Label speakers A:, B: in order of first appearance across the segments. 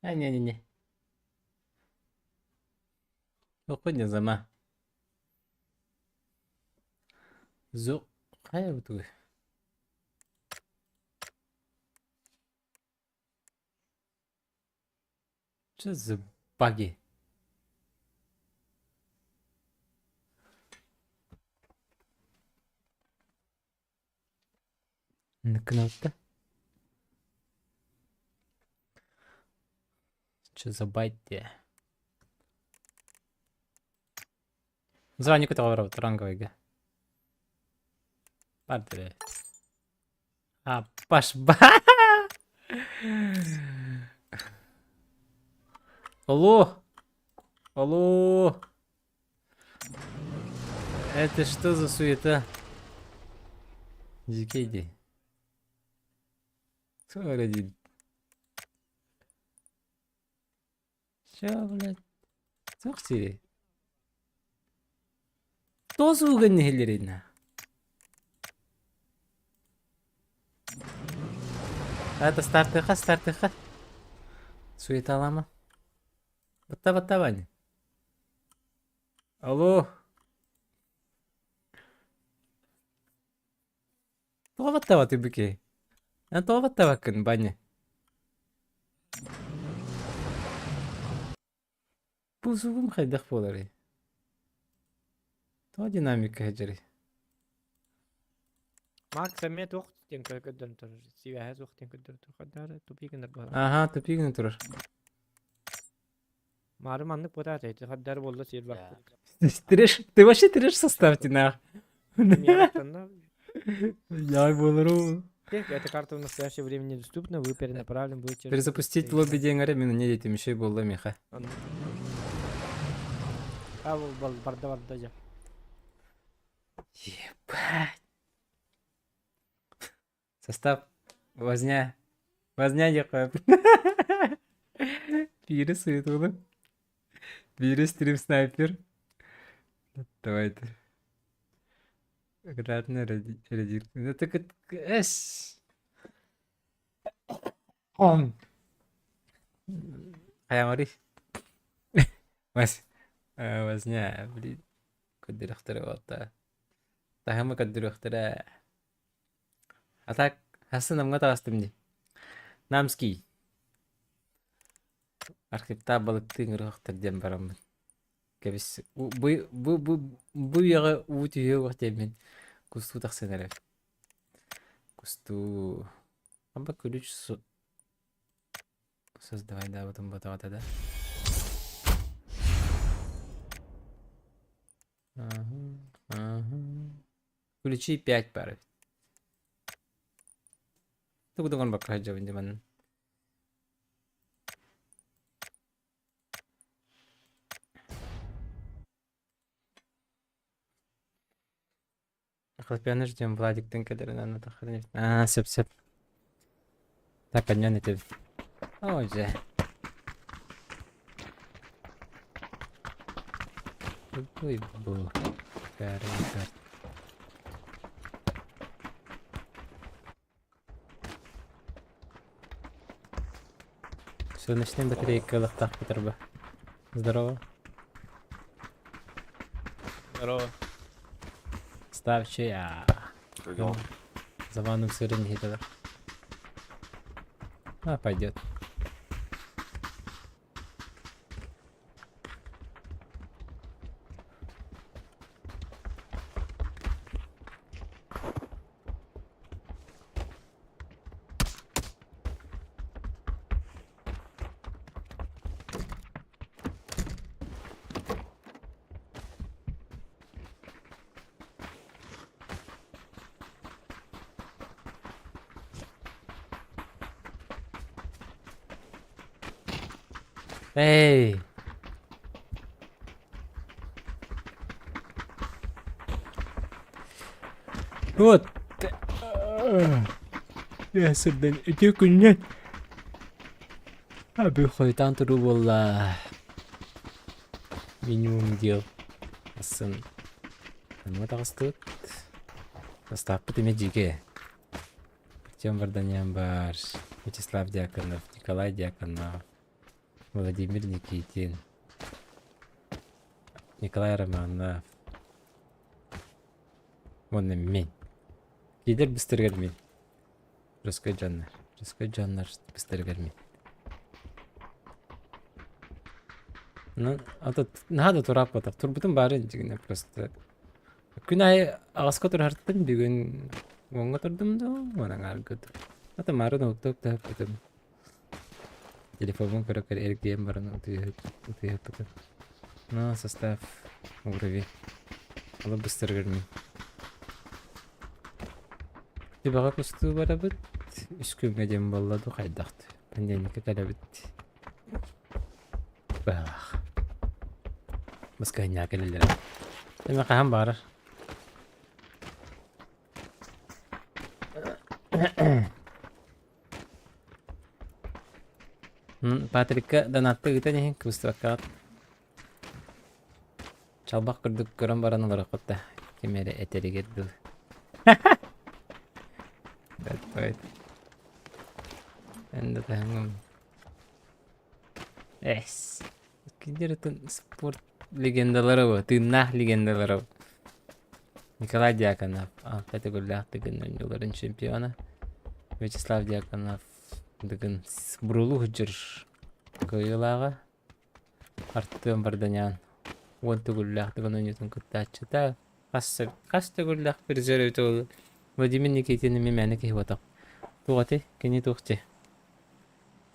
A: Не-не-не. Выходим зама. Зу хайа бутугуй? Что за баги? Кнопка. Что за байт Звание которого ранговый. Падре. А, пашба. Алло. Алло. Это что за суета? Дикий иди. Кто Чё, блядь? Туох сири? Тоос ууга нэһилэринэ. Это стартыха, стартыха. Суеталама. Батта батта Ваня. Алло. Тоҕо баттаабатый бу киһи? Эн тоҕо баттаабаккын, Ваня? Бу звугум хайдах буоларый? Тоҕо динамика сылдьарый?
B: Макс эмиэ туох диэн көрдөрөн турар? Сибээһэ суох диэн көрдөрөн турар. Хайдах тупик гынар быһалаах.
A: Аха, тупик гына турар.
B: Маары маннык бытаат эти хаддар буолла сиир баппыт.
A: Тиреш, ты вообще тиреш состав нах.
B: Мияттанна.
A: Я буолару.
B: Эта карта в настоящее время недоступна, вы перенаправлен будете...
A: Перезапустить лобби диэн мин не детим еще буолла миха.
B: А, барда барда дьэ.
A: Ебать. Состав возня. Возня диэххэ. Биири суетулу. Биири стрим снайпер. Давайте. Градный радир. Ну так эс. Он. Хайамари. Вас. Возня, блин. Көрдөрөхтөрө буолта. Таһымы көрдөрүөхтэрэ. А так, хассын намҥа таҕыстым дии. Намский. Архиптаах балыктыы ыҥырыахтар диэн бараммын. Кэбис, бу бу бу бу үйэҕэ уу түһүөх диэммин кустуу тахсан эрэр. Кустуу. Аба ключ создавай даабытым ботоҕото да. Ага, ага. Ключи 5 пары. Тугу бакка сылдьабын дии манна. Хлопьяны ждем Владиктан кэлэрин Аа, сөп сөп. Так, анньан этим. О, дьэ. Ой, бу. Солнечная батарейка ылыктаахпыт арба. Здорово.
B: Здорово.
A: Ставчи а.
C: Как дела?
A: За ванну сырын иһитэлэр. А, пойдет. Эй! Вот. Сырдан үтүө күннэн. Абы хойутаан туруу буолла. Минимум дел. Асын. Онно таҕыстыбыт. Састааппыт эмиэ дьиикэй. Артем Варданян баар, Вячеслав Дьяконов, Николай Дьяконов, Владимир Никитин, Николай Романов уонна мин. Лидер быстарыгар мин. Русскай дьоннор. Русскай дьоннор быстарыгар мин. Ну, а то наһаа да турааппатах. Турбутум баары дьигинэ просто. Күн аайы аҕаска турарыттан бүгүн уоҥҥа турдум да уон аҥаарга турдум. Ата маарын уктук-таһыппытым. Телефоммун көрө-көрө эргийэн баран утуйуһуппутум. Но состав уровень. Олох быстарыгар мин. Түбэҕэ кустуу барабыт. Үс күҥҥэ диэн буолла дуу хайдах Понедельникка кэлэбит. Быһалаах. Баскыһынньаҕа кэлэллэрэ. Эмэ хаһан баарар? Патрикка донатты ыытан иһин кыбыстыбаккаҕыт. Чалбах курдук көрөн баран олороххут да ким эрэ этэригэр дылы. Бэт Эн да таһыҥым. Эс. Кинилэр спорт легендалара бу, тыыннаах легендалара бу. Николай Дьяконов, алта төгүллээх Дыгын оонньууларын чемпиона. Вячеслав Дьяконов Дыгын буруолуу сылдьар кыайыылааҕа. Артем Варданян уон төгүллээх Дыгын оонньуутун кыттааччыта. Хас, хас төгүллээх призер эбитэ буолла. Владимир Никитин эмиэ мээнэ киһи буотах. Туох этэй? Кини туох дии?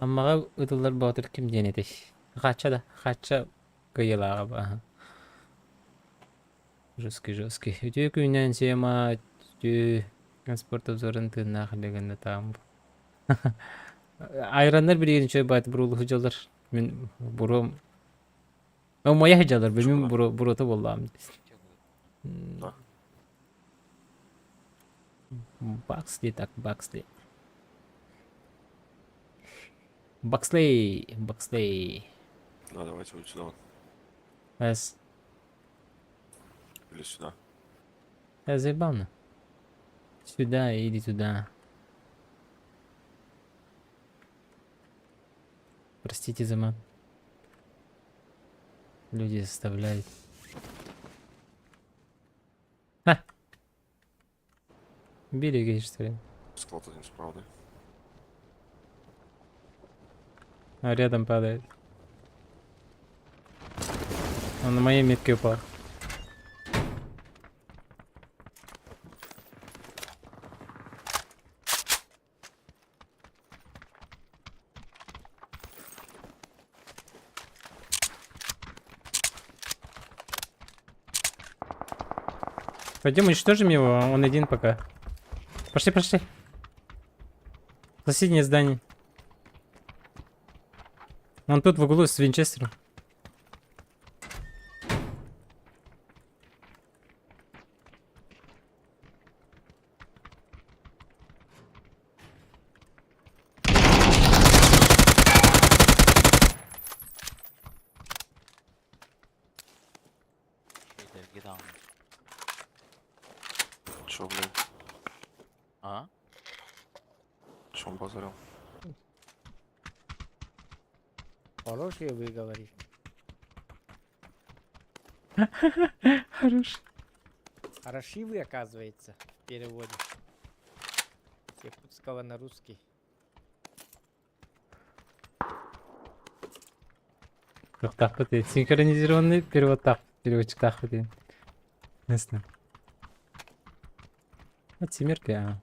A: Аммаҕа ыытыллар боотур ким диэн этэй? Хаачча да, Хаачча кыайыылааҕа бааһа. Жесткий, жесткий. Үтүө күнүнэн Сема, үтүө спорт обзорун тыыннаах легенда таам. Айраннар билигин үчүгэй баат буруулуһу дьаллар. Мин буруом Моя дьаллар, билмин буруота буоллаам. Баксли так, Баксли. Баксли, Баксли.
C: Да, давайте вот сюда вот.
A: С.
C: Или сюда.
A: Я заебал на. Сюда иди туда. Простите за мат. Люди заставляют. Ха! Бери, что ли?
C: Склад один справа, да?
A: А рядом падает. Он на моей метке упал. Пойдем уничтожим его, он один пока. Пошли, пошли. Соседнее здание. Он тут в углу с винчестером.
D: Эдэрги даҕаны.
C: Чё, блядь?
D: А?
C: Чем базарил?
B: Хорошие вы говорите.
A: Хорош.
B: Хороши вы, оказывается, в переводе. С якутского на русский.
A: Туохтаахпыт синхронизированный переводтаах переводчиктаахпыт диэн. Ясно. Вот семерка, а.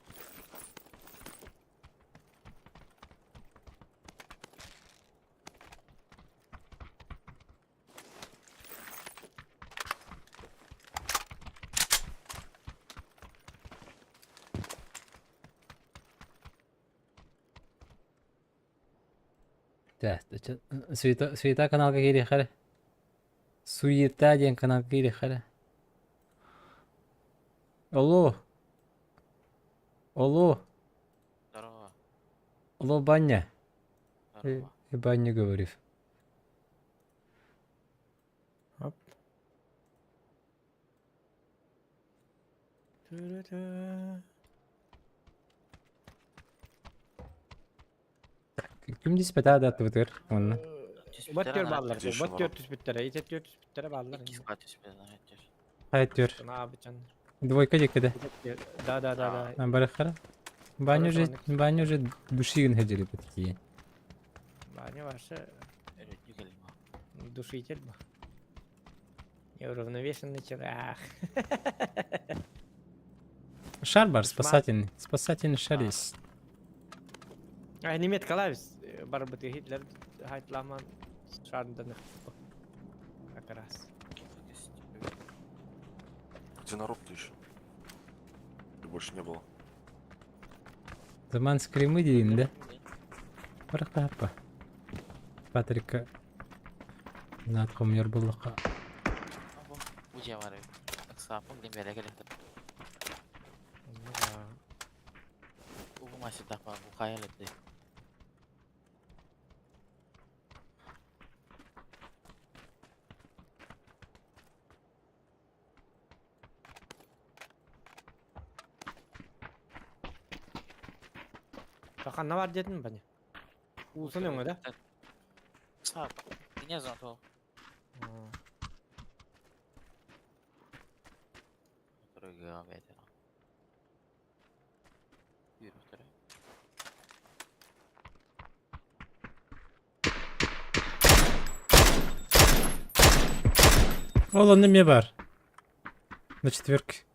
A: Суета, Суета каналга киириэххэ Суета диэн каналга киириэххэ Алло. Алло.
D: Здорово.
A: Алло, Баня.
D: Здорово.
A: Баня говорит.
B: Оп.
A: Ким диспетаа да аттыбытыгар уонна.
B: Бат түөр бааллар.
C: Здесь
B: Бат
C: народ.
B: түөр түспүттэрэ. Ити түөр түспүттэрэ бааллар.
A: Хайа түөр.
B: Наабычан.
A: Двойка диэки да.
B: Да, да, да, да.
A: Барахара. Баня уже, баня уже душигин хадили такие.
B: Баня ваша душитель ба. Неуравновешенный человек.
A: Шар бар, спасательный. Спасательный шар есть.
B: А немет калавис барбыты Гитлер хайтламан шардан как раз.
C: Где народ-то еще? Или больше не было?
A: Заман скримы дейін да? Барахтапа. Патрика. Знат хомнер буллака.
B: Ханна бар дедин бани? Улсын өңө да?
D: Не знаю, то.
A: Ол онно эмиэ баар. На четверг.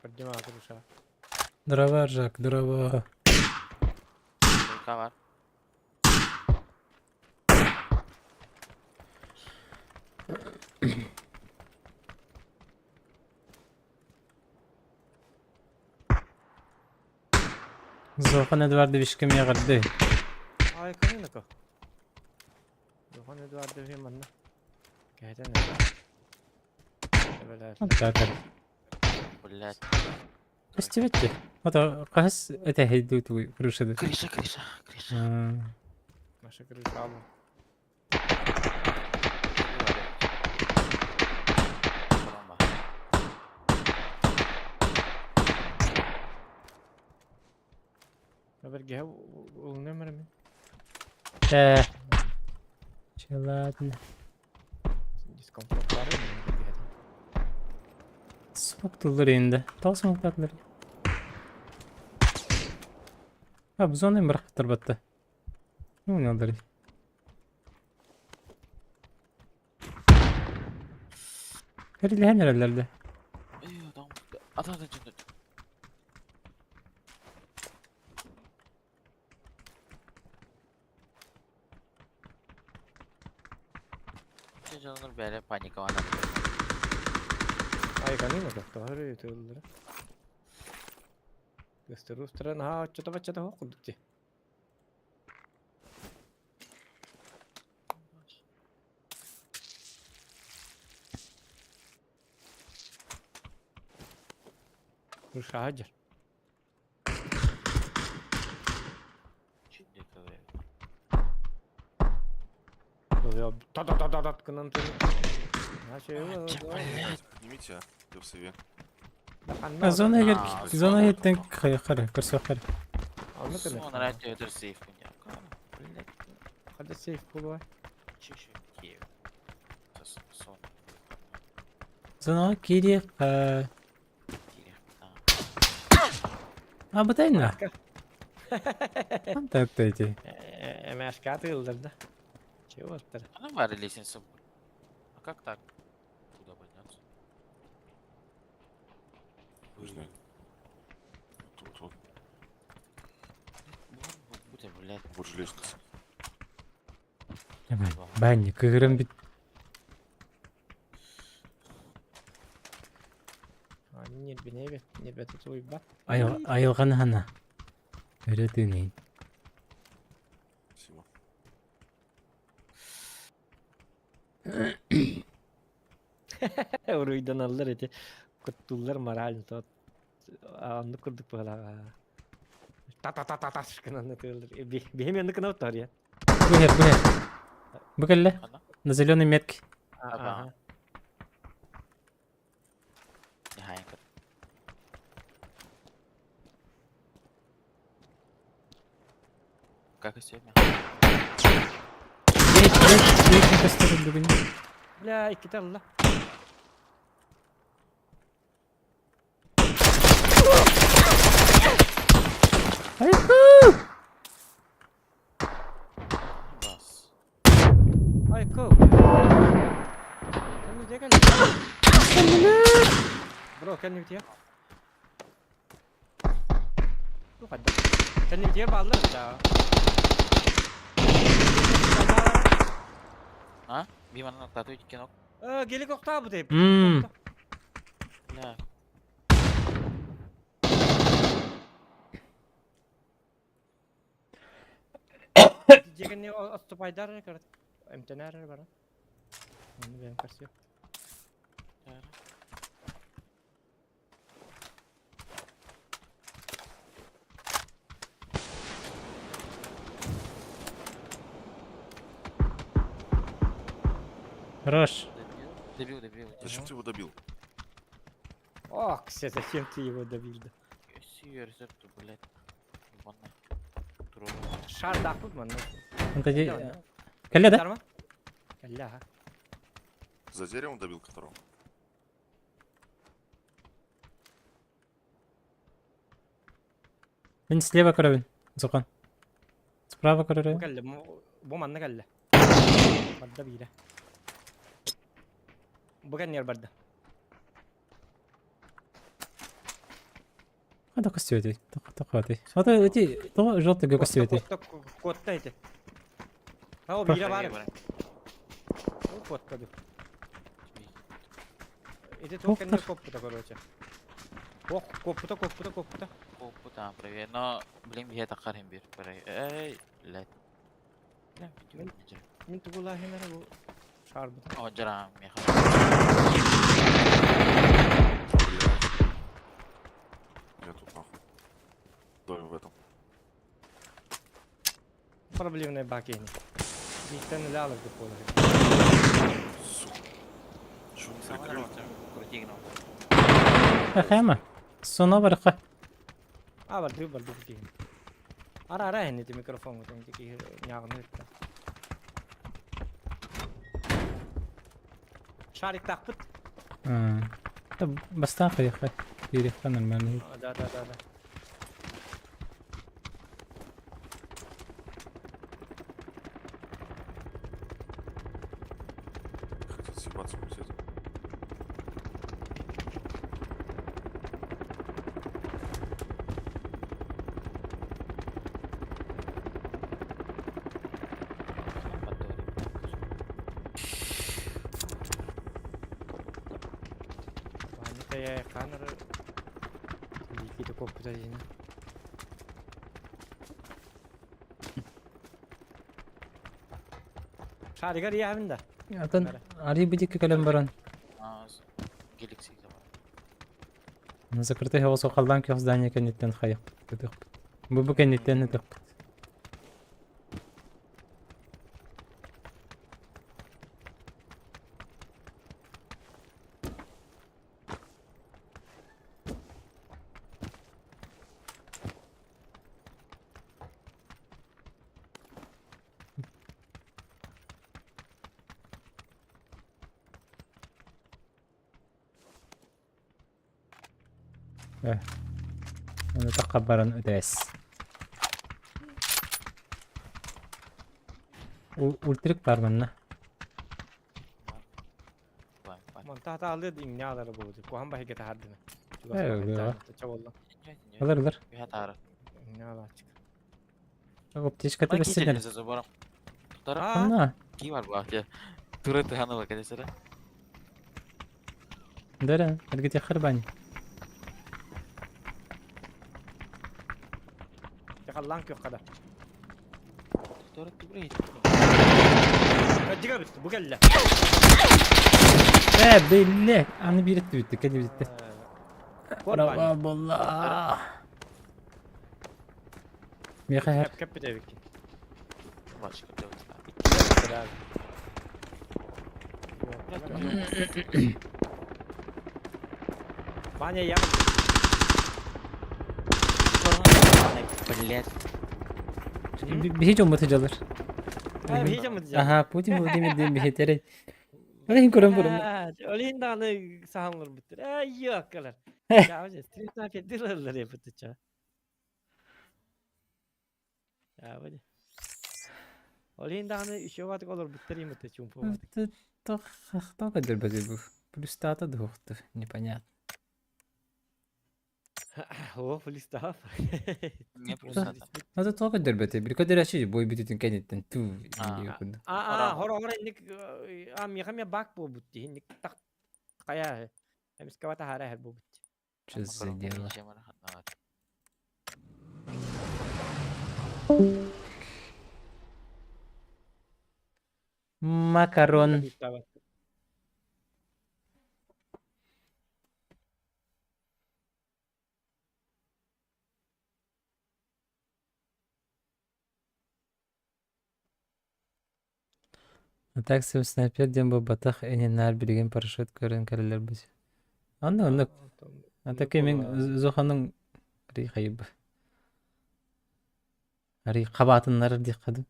B: Поднимаю крыша.
A: Дрова, Жак, дрова. Зохан Эдуардовичка миэҕэрдэй.
B: Ай, канынака. Зохан Эдуардович манна. Кэһэтэн
A: Так,
D: Блять.
A: Көстүбэт Ото хаһыс этэһэйдүү тугуй крышады.
D: Крыша, крыша, крыша.
B: Наша крыша алла. Бэргэһэ ылыныам эрэ мин.
A: Ээ. Чэ ладно.
B: Дискомфорт баар мин бэргэһэтин.
A: Смок тыллар енді. Тал смоктадылар. А, бу зона бырахтар батта. Ну, не алдар. Кэрилэһэн эрэллэр да.
D: Дьоннор бэйэлэрэ паникалаан
B: Ай, каныына тоһор тыллара. Көстөр наһаа оччото баччата суох курдук дии. Крыша Та-та-та-та-та гынан
C: Поднимите, я в сейве.
A: Зона егер зона еттен хайахара, көрсөхөр.
D: Сейф.
B: Хада сейф буолуа.
A: Зона кири А бытайна. Так эти.
B: Эмээшка тыылдар да. Чего оттар?
D: А ну варили лестницу. А как так? Куда подняться?
C: Не знаю. Тут вот.
D: Будь, блядь.
C: Вот же лестница.
A: Банни, кыгырым бит.
B: Нербинебет, нербет уйбат.
A: Айылган хана. Өрө тыынайын.
C: Спасибо.
B: Уруйдан аллар эти куттуллар морально тот анны курдук быһалаға. Та-та-та-та-та шкананы тыыллар. Биһим янны кына оттар я.
A: Бу хер, бу хер. Бу кэллэ. На зеленой метке.
B: Ага.
D: Как и сегодня.
B: Бля, иккитэ ылла.
A: Айху!
D: Бас.
B: Айко. Кэнни кэллэ. Бро, кэнни битиэ. Бу хайда? Кэнни битиэ бааллар да.
D: А? Биманна тату кино.
B: Э, гелик октаа бу деп.
D: Бля.
B: Дьиэгэнни отступайдар эрэ көрөт. Эмтэнээр эрэ баран. Ону бэйэм көрсүө.
A: Хорош.
D: Добил, добил.
C: Зачем ты его добил?
B: Ох, все, зачем ты его добил? Да?
D: Рецепт, блядь. Ебаный.
B: Шар дахпыт манна.
A: Кэллэ да?
B: Кэллэ, ага.
C: За деревом добил которого?
A: Мин слева көрөбүн. Зоқан. Справа көрөрө.
B: Бу кэллэ, бу манна кэллэ. Барда биирэ. Бу кэннигэр барда.
A: Хата көстүөтүй. Тоқоты. Хата эти тоҕо желтый көстүөтүй.
B: Куотта эти. О, биирэ баар. Ол куотта ду. Ити туох кэннигэр куоппута, короче. Ох, куоппута, куоппута, куоппута.
D: Куоппута, привет. Но, блин, я так харим бир. Эй, блядь.
B: Мин тугулаахын эрэ бу шаарбыт.
D: О, дьарам, меха.
C: Блядь. Я тут нахуй. В доме в этом.
B: Проблемный бакени. Биттен ылаалар деп буолар.
C: Сука. Чё не прикрыли?
A: Ахама. Соно барха.
B: А, барды барды киһин. Ара ара энни микрофон гутун киһи ньааҕын ыытта. Шариктаахпыт.
A: Бастаан хайыхха. Киириэххэ нормально.
B: Да да да да.
C: Хотят съебаться улететь.
B: Ваня хаанар Никита куоппута диини. Шаригар иэһэбин да.
A: Атын арый бу диэки кэлэн баран. Закрытый оҕус халлаан күөх здание кэнниттэн хайыхпыт. Бу кэнниттэн ытыахпыт. Ону тахха баран үтээс. Ультрик бар манна.
B: Монта таалыы иҥнэ буолу. Куһан баһыга таһардына.
A: Э, Ылар ылар.
B: Иҥнэ алаачык.
A: Аптечката бэссинэр.
D: За забором.
B: Аа.
A: Анна.
D: Ки бар бу Туры тыханова кэлесere.
A: Дара, эргити харбани.
B: Халлаан күөх хада.
D: Туры тугры.
B: Кадьыга бит бу кэллэ.
A: Э, билле. Аны биир бүттү, кэни бүттү. Браво болла. Меха
B: Кэп кэп бит эбикки.
D: Бачка.
B: Ваня, я...
D: Блять.
A: Биһи дьоммут сылдьаллар. Аха, Путин Владимир диэн биһиэтэри. Ол иһин көрөн көрөн.
B: Ол иһин даҕаны саһан олорбуттар. Эй, ёккалар. Стрит епытыча. Ол иһин даҕаны үчүгэй баҕатык олорбуттар имыта чуумпу баҕатык.
A: Тоҕо көрдөрбөтүй бу? Плюстаата дуохту, непонятно.
B: О, плюстаав.
D: Не плюстаата.
A: Это тоҕо көрдөрбөтүй? Били көрдөрөөччү бой бүтүтүн кэнниттэн туу
B: Аа, хоро хоро инник а миэхэ эмиэ бак буолбут дии. Инник так хайа эмискэ батаһаара иһэр буолбут.
A: Что за дело? Макарон. А так снайпер диэн буолбатах инин билигин парашют көрөн кэлэлэрбит. Онно оннук. А так мин зоханын ари хайыб. Ари хабаатыннарар диэххэ дуу.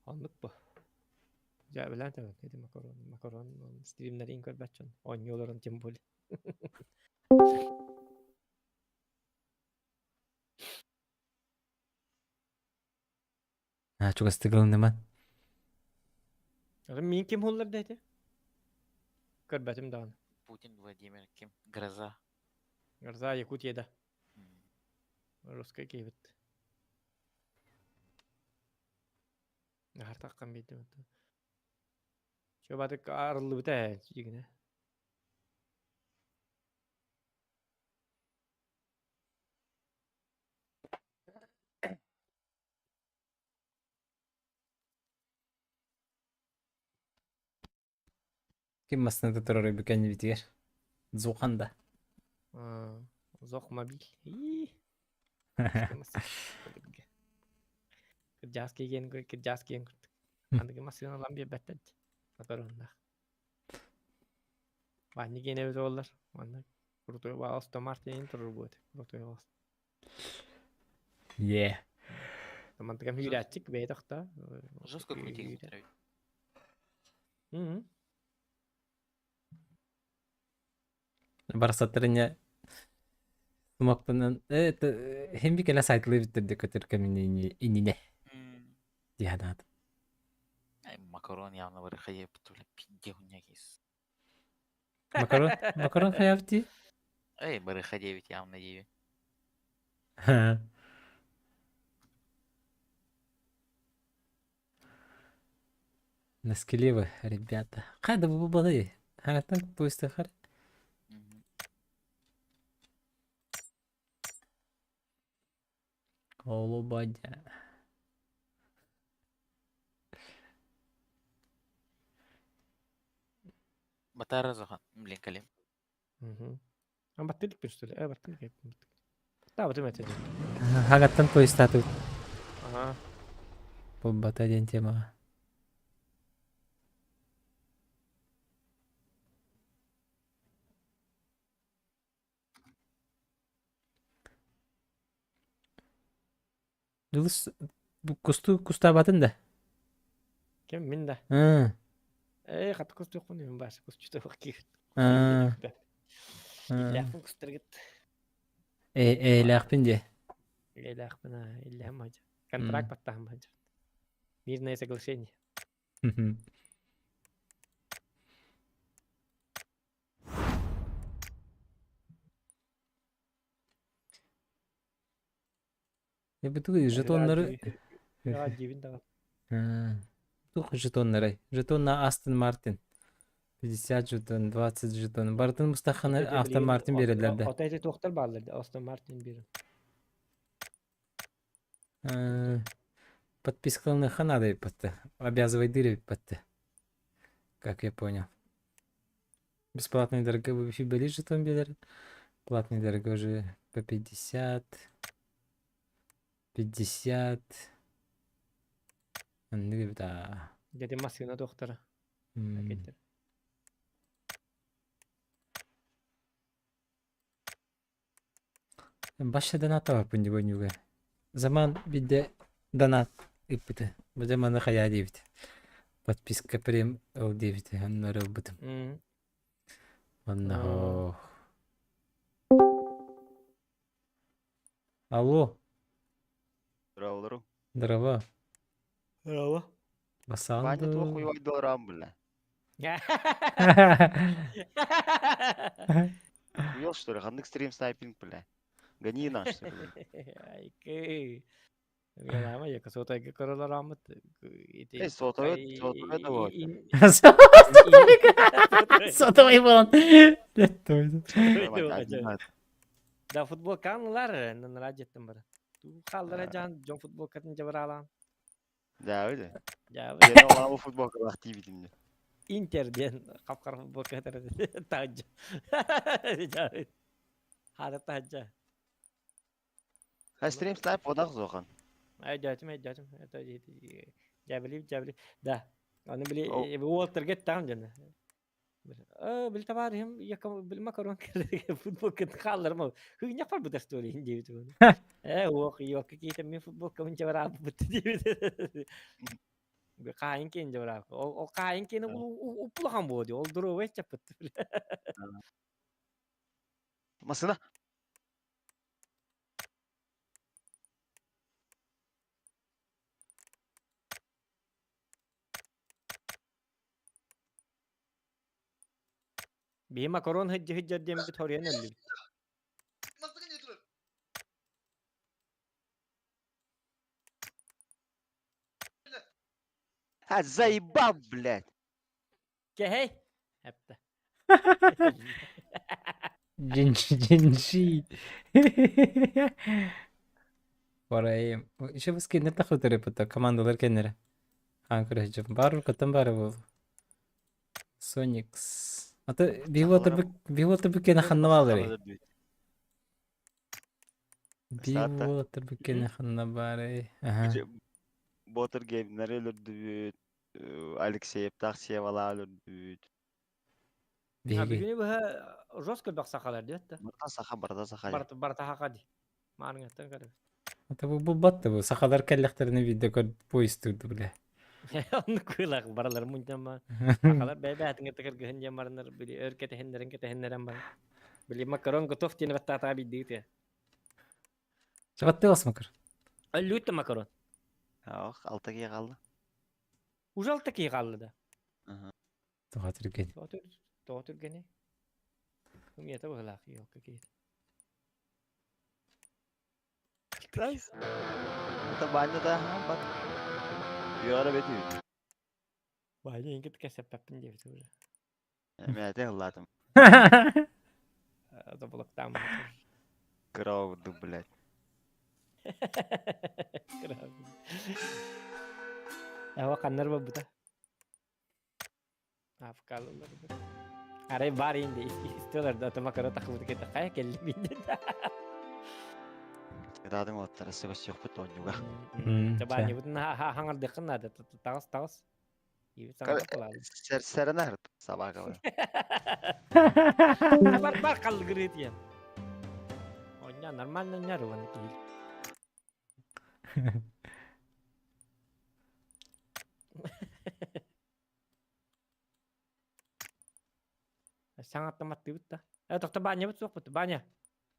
B: Оннук бу. Дьэ, билэн тэбэн, ити макарон, макарон стримнэрин көрбөт дьон, оонньууларын тем более.
A: А чугастык ылынныман.
B: Мин ким hullar да ити? Көрбөтүм даҕаны.
D: Путин Владимир ким? Гроза.
B: Гроза Якутияда. Русскай киһибит. Аһартаххан биирдим. Чуобатык арыллыбыта ээ дьигинэ.
A: Ким массыыната турар бүкэннибитигэр? Зухан да.
B: Зох мобиль. Кырдьаас киигэн кырдьаас киэн курдук. Аныгы массыына ылан биэрбэттэр дии. Моторуннаах. Ванни киэнэ эбит буоллар. Манна крутой Астон Мартин турар буот. Крутой
A: Yeah.
B: Мантыкам hүүрээччик бэйэ тохто.
D: Жестко крутить.
A: Барсаттарыня сумактанан это хем би кэлэ сайтлы биттер көтөр кэмини инине диһанаат.
D: Макарон явно барыхайы бля пизде хуйня кис.
A: Макарон макарон хаявти?
D: Эй, барыха 9 явно 9.
A: Наскелевы, ребята. Қайда бұл балы? Харатан поезд хар. Колубадя.
D: Батара захан. Блин, калим.
B: Баттылык bir что ли? Баттылык. Таабытым этэ.
A: Хагаттан поезд
B: Ага.
A: Бұл бата диэн темаҕа. Дылыс кусту кустаабатын да?
B: Ким мин да.
A: Аа.
B: Ээ, хата кустуохпун мин баар кусчутуох киир.
A: Аа.
B: Иллээхпин кустаргыт.
A: Ээ, ээлээхпин дии.
B: Иллээхпин аа, иллээхим хадьа. Контракт баттаһым хадьа. Мирное соглашение.
A: Бу жетоннары
B: Дьиибин даҕаны.
A: Туох жетоннарай? Жетон на Астон Мартин. 50 жетон, 20 жетон. Барытын мустаххана Астон Мартин биэрэллэр да.
B: Ото эти туохтар бааллар да Астон Мартин биэрэн.
A: Подпискаланыахха наада эбиппатта. Обязывайдыыр эбиппатта. Как я понял. Бесплатный дорого были жетон биэрэр. Платный дорого уже по 50. 50. Оннук эбит аа.
B: Дьэ массыына туохтара.
A: Башта донаттаабаппын дии бу Заман биирдэ донат ыыппыта. Бу дьэ маны хайаа диэбит. Подписка прем ыл диэбитэ. Онно эрэ ылбытым. Онно Алло.
E: Здорово.
A: Здорово.
B: Здорово.
A: Басаан
E: Ваня туох
A: дуу?
E: хуйвайдалараан бля. Хуел что ли? Ханнык стрим снайпинг бля. Гони наш что ли, бля.
B: Айкы. Мелама яка сотайга королорамыт. Ити
E: Эй, сотовый, сотовый давай.
A: Сотовый буолан.
B: Да футболканлар нарадьеттен бар. Ту халлара жан дьон футболкатын жабыраалаан.
E: Да, öyle.
B: Дьаабы.
E: Дьэ, олаабы футболкалаах тиийбитим дии.
B: Интер диэн хап-хара футболка таһырдьа. Дьаабы. Хаада таһырдьа.
E: А стрим снайп одах зохан.
B: Өйдөөтүм, өйдөөтүм. Это дьээбэлиир, дьээбэлиир. Да. Аны били уолтарга эттэҕим дьоно. Били табаарыһым били макарон футболкатын хаалларым ол. Хыгынньах барбыта что ли диэбит уону. Ээ уох йокка киитэн мин футболкабын дьабараабыт диэбит. Хаайын киэн дьабараабыт. Ол хаайын киэни уппулахан буо дии. Ол дуруобай чаппыт.
E: Масына.
B: Биһи макарон сылдьа сылдьар диэммит хоруйан өллүбүт.
E: А заебал, блядь.
B: Кэһэй! Эптэ.
A: Дьинчи. Барайым. Еще вы скиннер тахытыры пытта командалар кеннере. Хаан көрөһү Бар кытын бары бол. Соникс. Аты биво кене ханна баалары. Биво кене ханна баары. Аха.
E: Ботер геймнер өлөрдүбүт, Алексеевтаах Севалаа өлөрдүбүт.
A: Биһиги.
B: Бүгүнү быһа жестко бөх сахалар диэт да.
E: Барыта саха, барыта саха.
B: Барыта саха ди. Маарыҥаттан көрөбүт.
A: Ата бу булбат да бу. Сахалар кэллэхтэринэ биирдэ көр поезд бile.
B: Оннук кыылаах баралар мунньама. Сахалар бэйбээтиҥэ тыгыргыһын диэн бараннар били өр кэтэһиннэрин кэтэһиннэрэн баран. Били макарон готов диэн баттаатаҕа биирдии
A: Чабаттыы макар.
B: Өллүүт да макарон.
E: Ох, алта киһи хаалла.
B: Уже алта киһи хаалла да.
A: Тоҕо түргэн.
B: Тоҕо түргэний? Умията быһылаах елка киһи.
E: Nice. Это баня да, бат. Үөҕэрэ бэтүүт.
B: Баня иҥкит кэсэппэппин диэбит уже.
E: Мээте ыллаатым.
B: Заболоктаам.
E: Кыра курдук, блядь.
B: Кыра. Эва ханнар барбыта. Афкалылар. Арай бар инде истелер да тама кара тахыбыт кете кая келли минде.
E: Кытаатыҥ уоттара сөбөссүөхпүт оонньууга.
B: Чабаанньыбытын хаҥардыаххын наада. Таҕыс таҕыс.
E: Сэрэнэ собака.
B: Бар бар қаллыгырыт диэн. Оння нормально няры вон киһи. Саҥаттан маттыыбыт да. Э тохто Банябыт суохпут. Баня.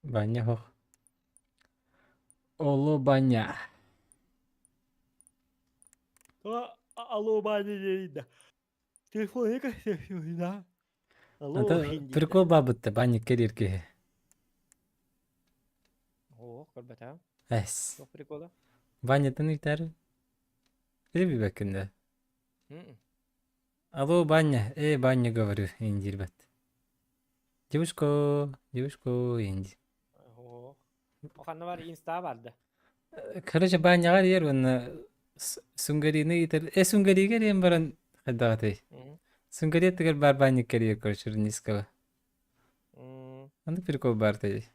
A: Баня хох. Олу баня.
B: Алло, Баня дейді. Телефон екі да. Алло.
A: Прикол бабытта баня керир киһи.
B: О, көрбөтөм.
A: Эс.
B: Туох прикола?
A: Банятын ыйтар. Или бибеккин Алло, Баня. Эй, Баня, говорю, индирбет. Девушка, девушка, инди.
B: О. Ханна бар инста барды.
A: Короче, Баняҕа диэр уонна Сунгарины ыытар. Э, Сунгарига диэн баран хайдаҕатай. Сунгари аттыгар баар баанньык кэрийэр, короче, Руниского. Оннук прикол баар тэй.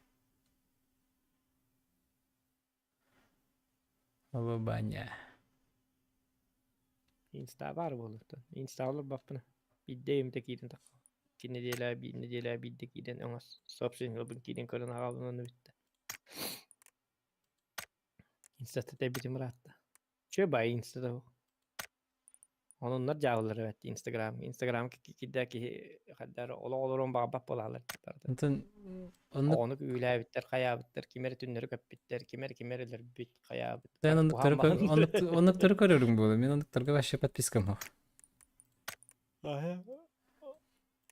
A: Алло, Баня.
B: Инста баар буолуохтун. Инста олорбоппуна. Биирдэ эмитэ киирэн тахха. Икки нэдиэлэ, биир нэдиэлэ биирдэ киирэн оҥос сообщениеларбын киирэн көрөн аҕалбын онно бүттэ. Инстата тэбитим ыраатта. Чө бай инстата бу. Ононнор дьаабылар эбэт Инстаграм. Инстаграм кирдэ киһи хаддар олох олоруон баҕарбат буолаалар.
A: Онтон оннук
B: Оҕону күүлээбиттэр, хайаабыттар, ким эрэ түннэри көппүттэр, ким эрэ ким эрэ өлөрбүт, хайаабыт.
A: Sen оннуктары
B: Куһаан
A: оннуктары көрөрүҥ буолуо. Мин оннуктарга вообще подпискам суох.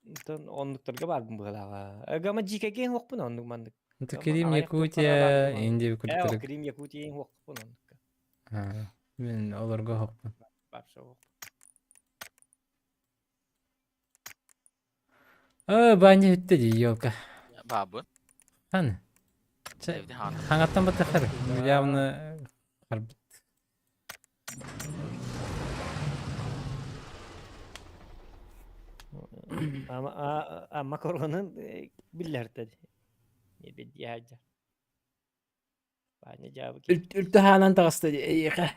B: Онтон оннуктарга баарбын быһалааҕа. Гама дьиикэгэ уохпун оннук маннык.
A: Это
B: Гама
A: Крим,
B: аҕыйах туохха
A: Якутия,
B: баарбын.
A: Индия
B: Ээ,
A: курдуктары.
B: Крим, Якутия уохпун оннукка.
A: Мин олорго оһохпун.
B: Вообще уохпун.
A: Оо, баня бүттэ дии, елка.
D: Баабын.
A: Хан.
D: Эбити хаан.
A: Хаҥаттан баттахтар. Явно харбыт.
B: Ама ама коронын биллэртэ. Небедиаджа. Баня дьаабы ки.
A: Үлтү хаанан таҕыста дии эйиэхэ.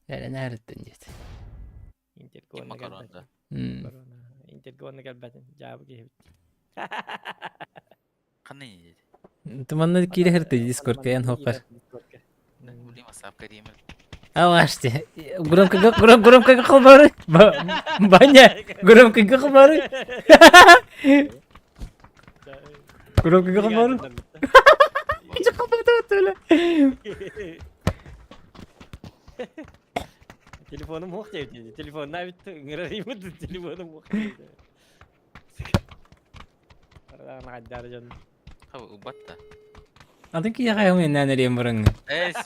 A: Эрэнээриттэн диэт.
B: Интергонна
D: Макаронда.
B: кэлбэтин. Интергонна кэлбэтин. Дьаабы киһибит.
D: Ханна иниди?
A: Туманна киирэ хирте дискордка эн хоппар.
D: Блин, WhatsApp кэриэмэл.
A: Алаште. Громко громко громко хабары. Баня, громко хабары. Громко хабары.
B: Телефоным ох диэбит. Телефонна бит ыҥырарыйбыт телефоным ох диэбит. Ардаан дьон.
D: Хабы убатта.
A: Атын киһиэхэ иннээн эриэн бараҥҥын.
D: Эс.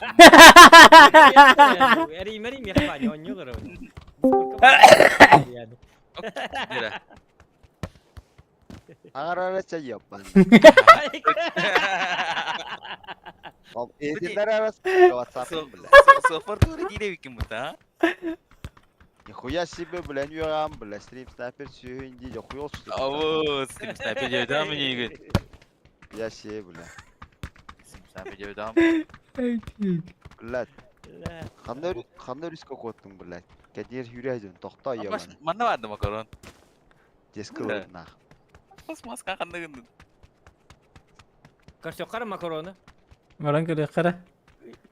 B: Эриимэри миэхэ баанньа оонньуулар.
E: Аҥарара чай ебан. Этиннэр арас WhatsApp бля.
D: Софор тура дире викин бута.
E: Нихуя себе, бля, нюрам, бля, стрим снайпер сүйін дейді, хуёл что
D: Аву, стрим снайпер дебедам мне
E: Я себе, бля.
D: Стрим снайпер дебедам.
E: Блядь, ханна ханна риск коттың, блядь. Кәдер хүрәйдін, тоқта ебан.
D: Манна барды макарон.
E: Дескі нах.
D: Бас маска ханна гын.
B: Көрсө қара макароны.
A: Баран көрө қара.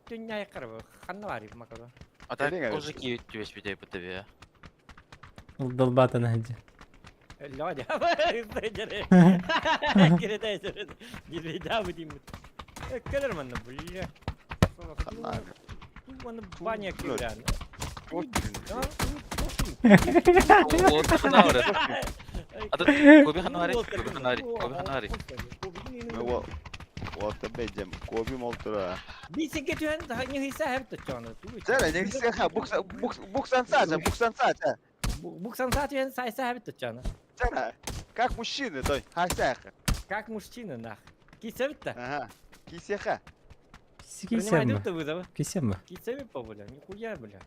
B: Дүнья қара ханна бар макарон.
D: А так уже киют түбес бите бите.
A: Долбатана хаджа.
B: Лёдя. Кэлэр манна бля. Манна баня кирэн.
D: Вот ханна бар. Ата коби ханна бар, коби ханна бар, коби ханна бар.
E: Вот бейдем, коби молтура.
B: Бисеке түһэн не хиса хэп тачаны.
E: Сәле, не хиса ха, букс букс буксанса, буксанса.
B: Буксанса түһэн сайса хэп тачаны.
E: Сәле, как мужчины, той, хайса.
B: Как мужчина нах. Кисебит-то.
E: Ага. Кисеха.
A: Кисембе.
B: Принимай вызовы.
A: Кисембе.
B: Кисеби по, бля, нихуя, бля.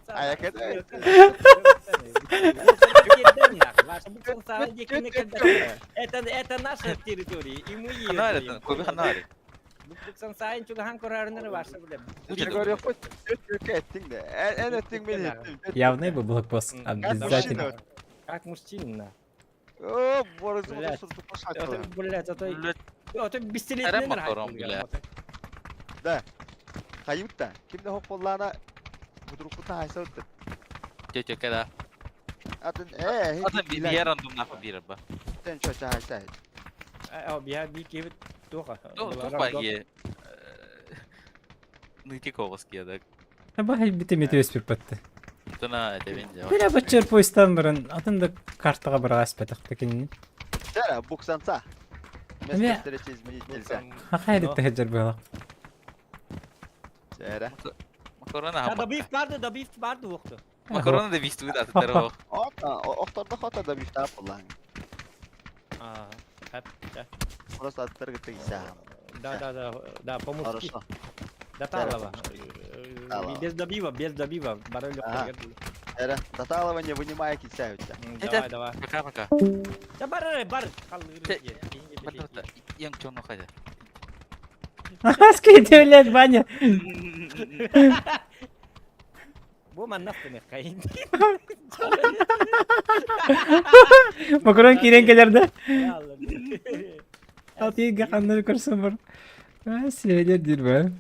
E: А я когда
B: Это, это наша территория, и мы ее
D: Ханна бар, коби ханна бар.
A: Явный был блокпост. Обязательно.
B: Как мужчина.
E: О,
B: Блядь. Блядь, а то... А то бестелетный
D: макарон, бля.
E: Да. Хайытта. Кимде хоп боллана будурукута хайсауты.
D: Тетя когда?
E: Атын э,
D: Атын бир рандом нахуй бир ба.
E: Сен чо ча хайсай.
B: А, бия би кебит туха.
D: Туха е. Нытиковский да.
A: Аба бите метеос пипатты.
D: Тына дебин жа.
A: Бля бачыр поездан баран атын да картага барас патак такин.
E: Сара буксанца. Место встречи изменить нельзя.
A: Хахайры тахаджар была.
E: Сара.
D: Макарона.
B: Да биф барды, да биф барды уқты.
D: Макарона да биф тугда атар.
E: Ота, охторда хота да биф тап булан.
B: А, да.
E: Просто аттар гытыйса.
B: Да, да, да, да, по-мужски.
E: Хорошо.
B: Даталова. Без добива, без добива.
E: Эра, Даталова не вынимай кисаются.
B: Давай, давай.
D: Пока, пока.
B: Да бар, бар.
D: Яң чоно хайда.
A: Скажите, блядь, Ваня.
B: Бу маннафтыны кайын.
A: Макарон киирэн кэлэр да. Алтыйга ханнары көрсөн бар. Сиэлер диир ба.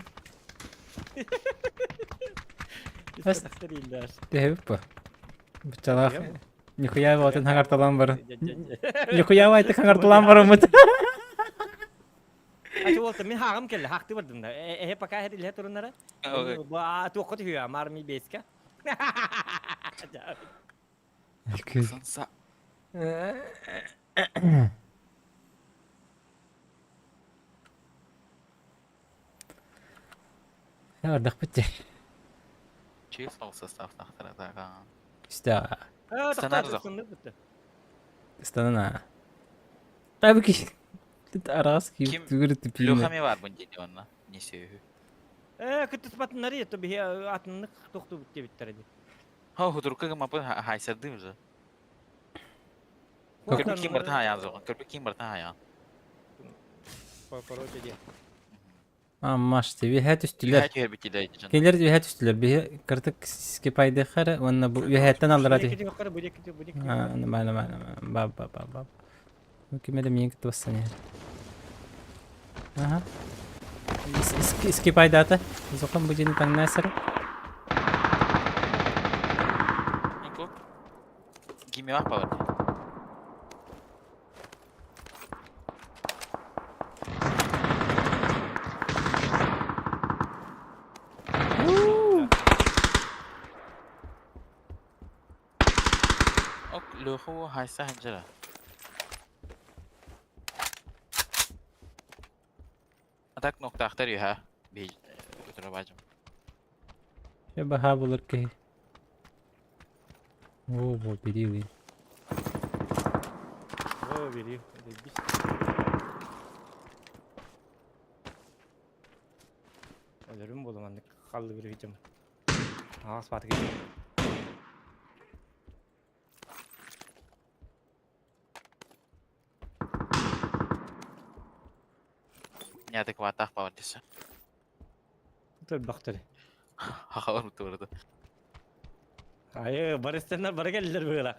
A: Төһөбүт бу. Бычалаах Нихуя атын хаҥарталаан бар. Нихуя айтык хаҥарталаан бараммыт.
B: Ачы уолта мин хаагым келли, хаакты бардым да. Эһе пока хериле туруннара. Туохха түһүө, армия бейска.
D: Санса.
A: Ардахпыт дии.
D: Чиз ол состав тахтара
A: Истэ
D: Станар зох.
A: Станана. Табыки. Араас
D: Ким?
A: түгүр типине.
D: Лёха ми бар бун диэн онно. Не сөйү.
B: Э, кыттыспатыннары это биһи атыннык тохтубут диэбиттэр ди.
D: Хо худурка гымапын хайсардым же. Көрбүт ким бартан хаян зоҕун. Көрбүт ким бартан хаян.
B: Короче диэ.
A: Аммаш үөһэ түстүлэр.
D: Үһэ түһэрбит дии дьон.
A: Кинилэр үөһэ түстүлэр. Биһи кырдык скипайдыхар уонна бу үөһэттэн аллара тү. Аа, нормально, нормально. Ба ба ба ба. Ким эрэ миигин кытта бассан иһэр. Аха. Скипайдаата. Зохан бу дьиэни таҥнаа сэрэ.
D: Кимиах балар. Ок, Леху хайса ханжара. Атак ноктаахтар үһэ. Би өтөрө баажым.
A: Дьэ баһаа булар киһи. Оо, бу бирилий.
B: О, бери. Өлөрүм буолу маннык халлыгыр үһүтүм. Аас баатык.
D: Неадекватах баар десе.
B: Төрбөхтөр.
D: Хахалар туурда.
B: Айы, барыстаннар бары келлер быылах.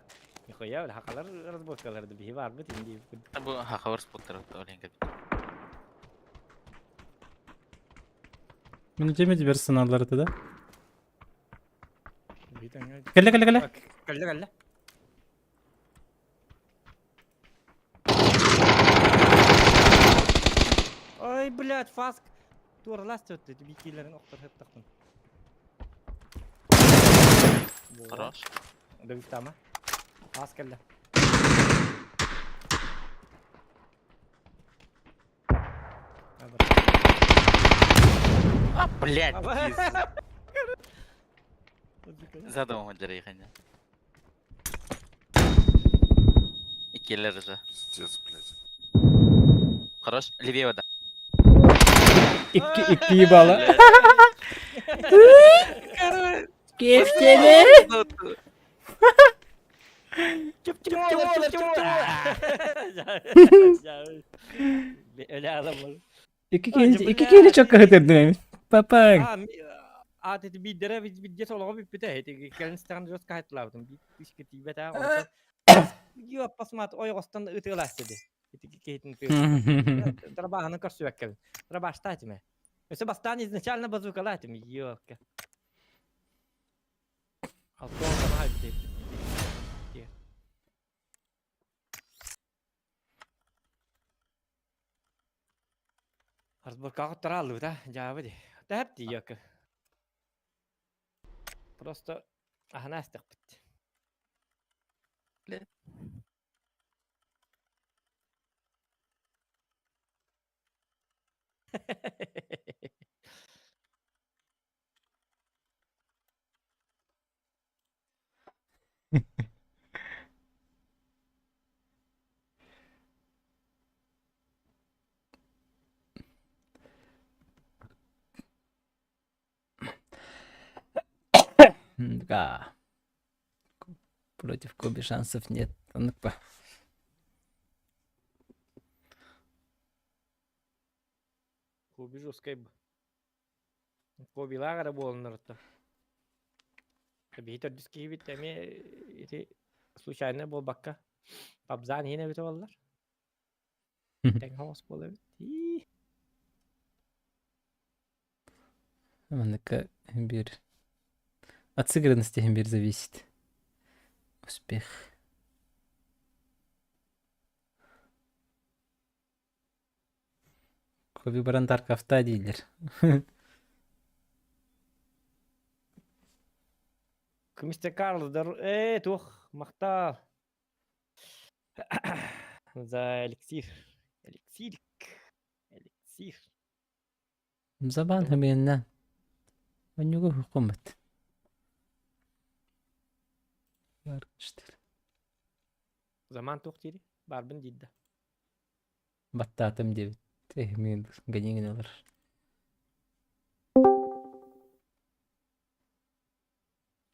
B: Нихуя, хакалар разборкаларды биһи барбыт инди.
D: Бу хахалар споттар олен кел.
A: Мин жеме бер сыналар да. Кэллэ кэллэ кэллэ.
B: Кэллэ кэллэ. Ой, блядь, фаск. Туоралас төттө, бикилерин охтор хыттахтын.
D: Хорош.
B: Дövüktама. Фаск кэллэ.
D: А, блядь. Задумал дереханя. Иккилер же.
C: Пиздец, блядь.
D: Хорош. Левее вода.
A: Икки икки ебало. Кефтели.
B: Чуп чуп чуп чуп чуп. Öyle adam
A: Икки киһини икки киһини чокка хытырдым. Папаң.
B: А dedi биирдэрэ бидде солоҕо бүппүтэ ити кэлин истэҕин дьос каһытлаабытым иски тиийбэтэ Йоппасмат ойоҕостон ытыалааччы ди ити киһитин Трабаһаны көрсүбэккэбин Трабаштаа этиме Өссө бастаан изначально базукалаа этим ёлка Алтон санаа эбит Разборкаҕа тарааллыбыта дьаабы ди Тэһэп дии ёлка Просто аһына астахпыт.
A: Да. Против Коби шансов нет. Ну-ка.
B: Коби жесткай. Коби лагара буолнарта. Биһи төрдүс киһибит эми. Ити случайно буолбакка Пабзаан иһин эбитэ буоллар. Тэҥ хоҥос буола эбит. Ии.
A: Манныка бир от сыгранности бир зависит. Успех. Коби баран Тарковта дииллэр.
B: Мистер Карл, э, туох, махтал. За эликсир. Эликсир. Эликсир.
A: Забан хэмиэннэ. Онньугу хукуммут.
B: Заман туох диири? Барбын диир да.
A: Баттаатым диэбит. Эһимиэн гэньиҥин ылар.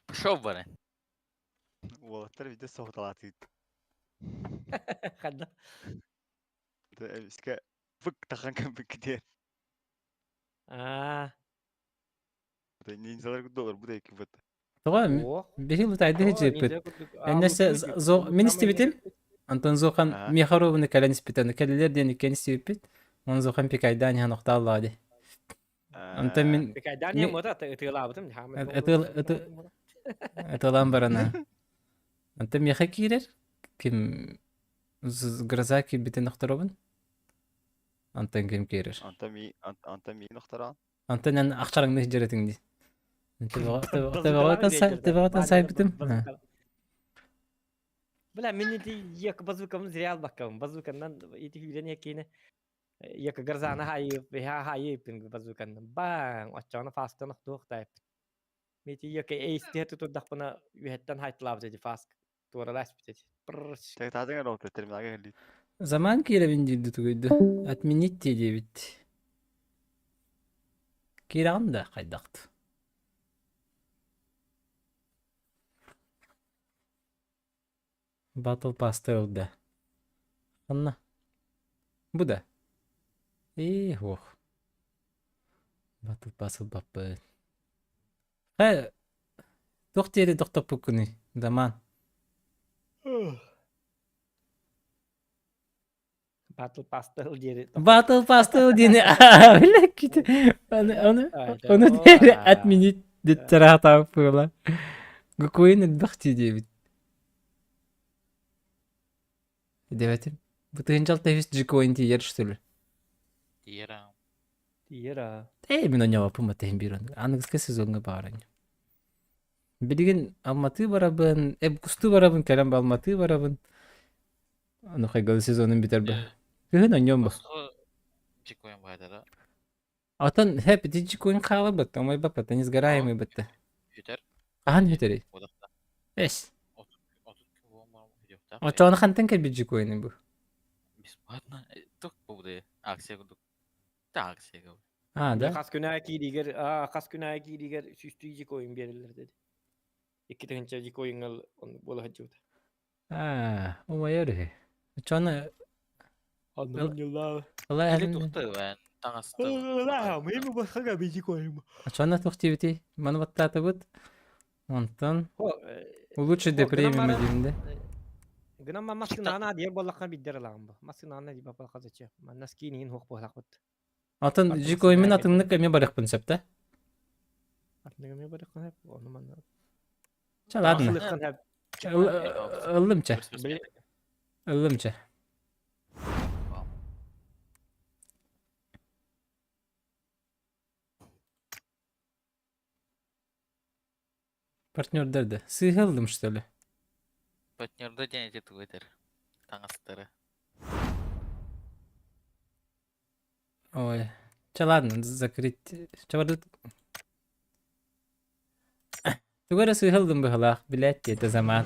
D: Пошел бары.
E: Уолаттар видео соһуталаатыыт.
B: Ханна?
E: Эмискэ бык тахан кэмбиккитиэн.
B: Аа.
E: Ниндзялар курдук олорбут эки быт.
A: Тоҕо биһи лутайды жыппыт. Эннесе мин истибитим. Антон Зохан Михаровны кэлэн испитен кэлилер диэн иккен истибиппит. Он Зохан Пикайдан иһэн охтааллаа ди. Онтон мин
B: Пикайдан иһэн мота ытыалаабытым.
A: Ытыалаан барана. Онтон миэхэ киирэр ким гроза киирбитин охторобун. Антон ким киирэр.
E: Антон миин охтороон.
A: Антон эн ахчараңны сдьэрэтиҥ дии. Төбөҕөтөн сайбытым.
B: Бля, мин ити ек базукам зря албаккабын. Базуканнан ити хүүрэн еккине ек гарзана хайып, хайып базуканнан. Баң, оччоҕуна фастан охтуох тайп. Мити ек эйстиһэ тутурдахпына үһэттэн хайтылаабыт эти фаск. Туораласпыт эти.
E: Тагтаатыҥ эрэ ол терминалга кэллиит.
A: Заман киирэбин диирди тугуйду. Отменить диэбит. Киирэҕин да хайдахт. Battle Pass ылда. Ханна? Бу да? Ээ, ох. Battle Pass ылбаппыт. Э, туох диэри тохтоппуккунуй, Даман?
B: Battle Pass диэри
A: Battle Pass диэни билэккит. Оны оны оны диэри отменить диттараатааппыла. Гукуин элбэхти диэбит. Диэбэтим. Бу тыһынчал тэһис джикоин тиийэр что ли?
D: Тиийэр аа.
B: Тиийэр аа.
A: Ээ мин онньооппун баттаһын биир оннук. Аныгыскы сезоҥҥа баҕар Билигин Алматы барабын, Эбкусту барабын, кэлэн Алматы барабын. Ону хайгалы сезонун бүтэр бу. Кыһын онньуом бу.
D: Джикоин баайдара.
A: Отон хэп ити джикоин хаалар бытта, омайбаппат, несгораемый бытта.
D: Бүтэр.
A: Хаһан бүтэрий? Эс. Очону хантан кэлбит джикоины бу?
D: Бесплатно. Тук бу акция курдук. Та акция
A: А, да?
B: Хас күн аайы кииригэр, аа, хас күн аайы кииригэр сүүстүү дикойун биэрэллэр dedi. Икки тыһыынча дикойуҥҥа оннук буола сылдьыбыта.
A: Аа, умайар үһү. Чону
B: Оннук ньыллаа.
D: Или тухта ылаан таҥаста.
B: Ылаа, мин басқа дикойум.
A: Чону тух диэбитий? Маны баттаатыбыт. Онтон улучшить до премиума диибин
B: Гынан массынаана диэр буоллахха биддер ылаҕын бу. Массынаана диба буоллахха зачем? Манна скин иһин хуох буоллахпыт.
A: Атын жикоймин атыннык эмиэ барыахпын сөп да?
B: Атыннык эмиэ барыаххын сөп. Ону манна.
A: Ча ладно. Ыллым чэ. Ыллым чэ. Партнердар да. Сыыһа ыллым что ли?
D: Партнерда диэн ити тугу этэр? Таҥастары.
A: Ой. Чэ ладно, закрыть. Чэ бардыт. Тугу эрэ сыыһа ыллым быһылаах, билээт диэтэ Заман.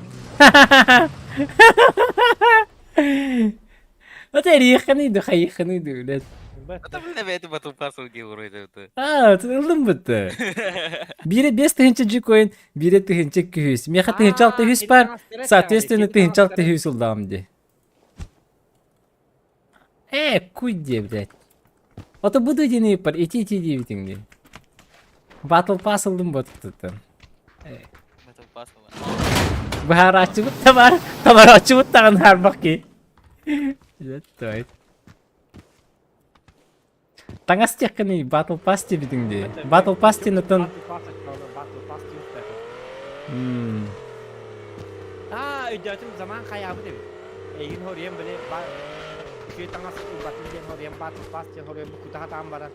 A: Вот эриэххиний да хайыххыный да билээт.
D: Это блин бэйэтэ батупа сылгы уруйда.
A: Аа, ыллым бытты. Биирэ 5000 джикоин, биирэ 1200. Миэхэ 1600 бар, соответственно 1600 ыллаҕым дии. Э, куй диэ, блядь. Ото буду диэн ыыппар, ити-ити диэбитиҥ дии. Battle Pass ыллым боттуттан.
D: Battle Pass ылла.
A: Быһаарааччыбыт да бар, толорооччубут даҕаны хаарбах киһи. Той. Таҥас диэххиний, Battle Pass диэбитиҥ дии. Battle Pass диэн оттон...
B: Battle Pass Аа, өйдөөтүм, заман хайаабыт эбит. Эйигин хоруйан били үчүгэй таҥас ылбатын диэн хоруйан Battle Pass диэн хоруйан бу кута хатаан баран.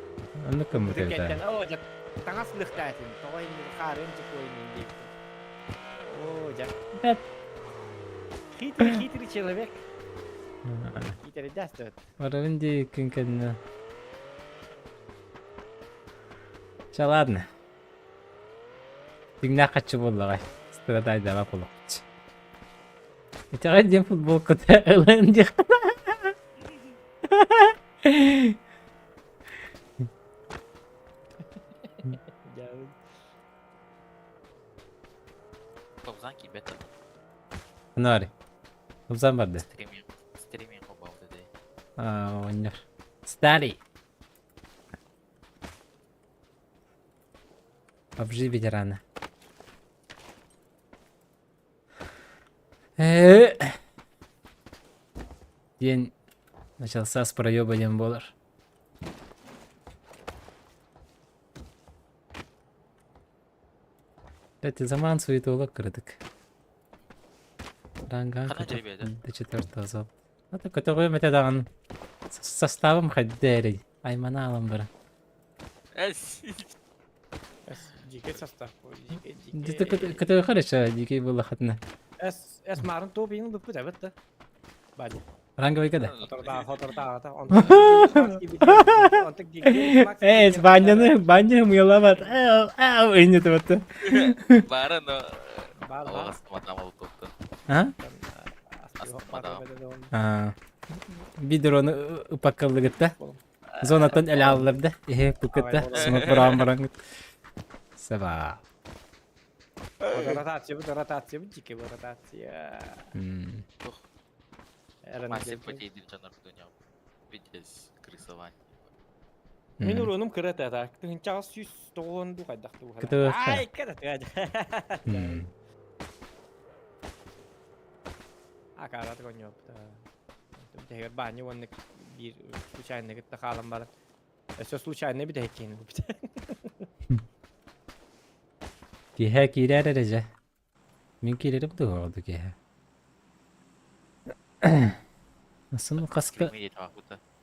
A: Оннук гыммыт эбит.
B: Оо, дьэ, таҥас лыхтаатын, тоҕо иннин хаарыан чекуойнун диэбитим. Оо, дьэ.
A: Бэт.
B: Хитрый, хитрый человек. Хитрый даст.
A: Барабын дии күн кэннэ. Чэ, ладно. Дьиҥнээх хаччы буоллаҕай. Страдайдаабат олохпут. Итэҕэй диэн футболката ылан диэх.
D: Топзан киирбэт.
A: Нари. Топзан барды.
D: Стриминг. Стриминг холбообут этэ.
A: Аа, оҕонньор. Старый. PUBG ветерана. Диэн начался с проеба диэн буолар. Кстати, заман суетолог кыратык. Ранган
D: Хана дьэбиэдэ.
A: до четвертого зал. Это көтөҕүөм этэ даҕаны. Составым хайда эрэй. Аймана алан бара.
B: Дикий состав. Дикий, дикий.
A: Көтөҕө хорошо, дикий было хатна.
B: Эс, эс марын топ иң буппут эбит да. Бади.
A: Ранговыйга да.
B: Хоторда, хоторда, онтон
A: Эй, баняны, баня мыялабат. Ау, ау, инне табатты.
D: Баара но
B: Бар, бар.
D: астыматам топтон.
A: А?
D: Астыматам.
A: А. Бидроны упаккалыгытта. Зонаттан эле алларда. Эхе, пукытта. Смок баран баран. Саба.
B: Ротация, бу ротация, бу дикий ротация.
D: Мастер потейдир дьонор дуня. Видеть крысовать.
B: Мин уруунум кыра этэ так. Тыһынчаҕа сүүс тоҕуон дуу хайдах дуу.
A: Кытыы.
B: Ай, кыра тыа. Акаарат гоньопта. Бүтэһигэр баанньы уонна биир случайно кытта хаалан баран. Өссө случайно бүтэһик киһини булбут.
A: Киэһэ киирээр эрэ дьэ. Мин киирэрим дуо оҕо киэһэ? Асын хаска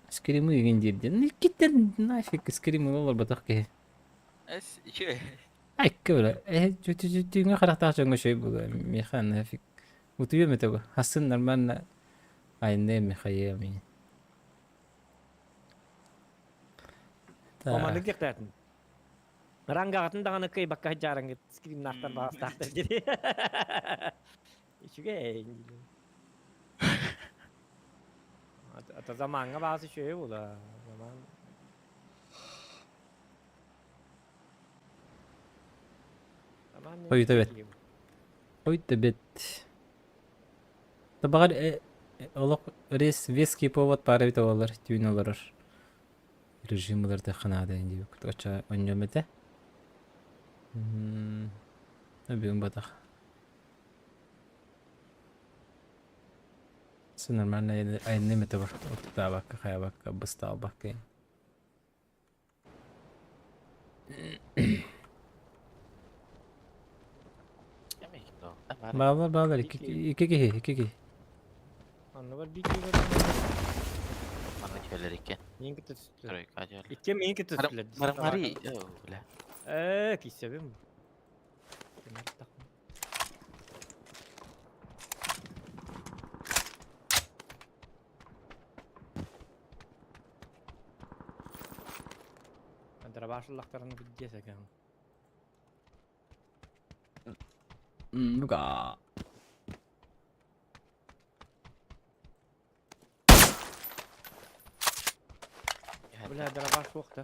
A: скримы игин диирдин. Иккиттэн нафиг скримы олорботох киһи.
D: Эс ичи.
A: Айкка бля. Э түүҥҥэ харахтаах дьоҥҥо үчүгэй буолуо. Миэхэ нафиг. Утуйуом этэ бу. Хасын нормально айанныам Михаил мин.
B: Оманнык диэхтээтин. Рангаҕытын даҕаны кыайбакка сылдьаарыҥҥыт скримнаахтар баҕастаахтар дири. Үчүгэй. Ата замаҥҥа баас үчүгэй буола. Заман.
A: Хойута бэт. Хойута бэт. Табаҕар олох рез веский повод баар эбит оҕолор түүн олорор. Режим ылырдахха наада диэбиккит оччо онньуом этэ. Бүгүн батах. Все нормально айанныым этэ оттаабакка хайабакка быстаабакка. Бааллар бааллар икки икки киһи икки киһи.
B: Анныбар биир киһи
D: Манна түһэлэр икки.
B: Мин кытта түстүлэр.
D: Тройка түһэлэр.
B: Икки мин кытта түстүлэр.
D: Мари, бля.
B: Ээ, киссэбин. Дробашыллахтарын билдиэ сэгэн.
A: Ну-ка.
B: Бля, дробаш суох да.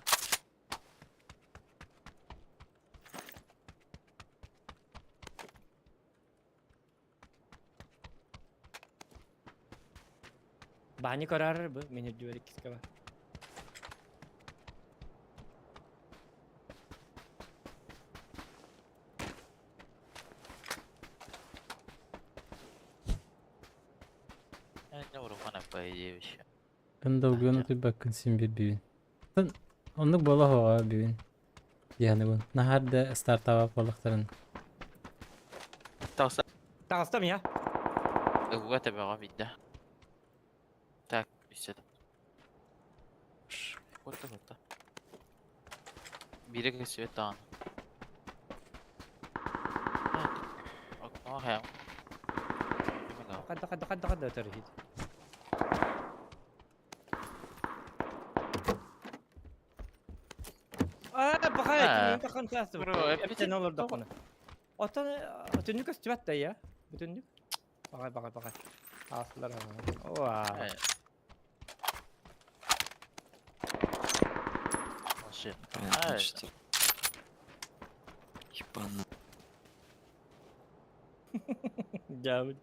B: Баани көрөр бу, мин үрдүбэр иккискэ бар.
D: Уруккана по идее вообще.
A: Эн долгуйан утуйбаккын син биир бүгүн. Оттон оннук буола оһоҕо бүгүн. Диэхинибин. Наһаар да стартаабат буоллахтарын.
D: Тахса.
B: Таҕыстым я.
D: Ыгыга төбөҕө биирдэ. Так, үсэ. Кутта кутта. Биирэ көстүбэт даҕаны. Окно хайа.
B: Хадда хадда хадда хадда өтөр иһит. Аа, бахай, тахан классы. Эптен олордоххуна. Оттон түннүк көстүбэт да я. Бүтүннүк. Баҕай, баҕай, баҕай. Аастылар. Оа.
D: Вообще.
C: Понятно, что. Ебана.
B: Дьаабыт.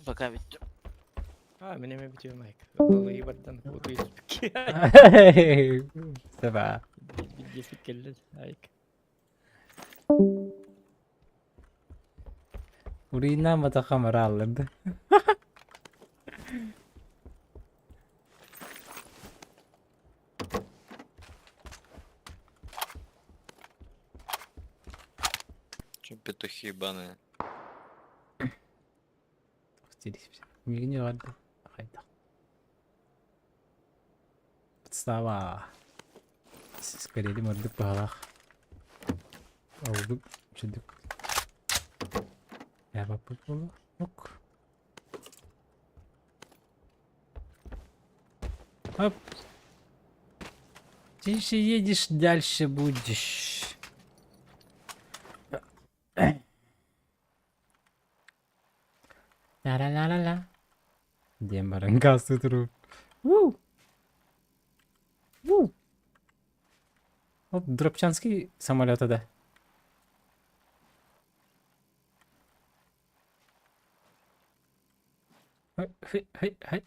D: Пока бүттүм.
B: А, мин эмэ бүтүөм айк. Ылыы бардан утуй
A: Саба.
B: Билдесик келлер айк.
A: Урина матаха маралларды.
F: Че петухи ебаные?
A: Мигни барды. Хайдах. Подстава. Скорее мордук баһалаах. Олдук чүдүк. Ябаппыт буолуо. Ок. Оп. Тише едешь, дальше будешь. Ла-ла-ла-ла-ла. Диэн баран газ туруп. Уу! Уу! Оп, Дропчанский самолета да. Хэй, хэй, хэй.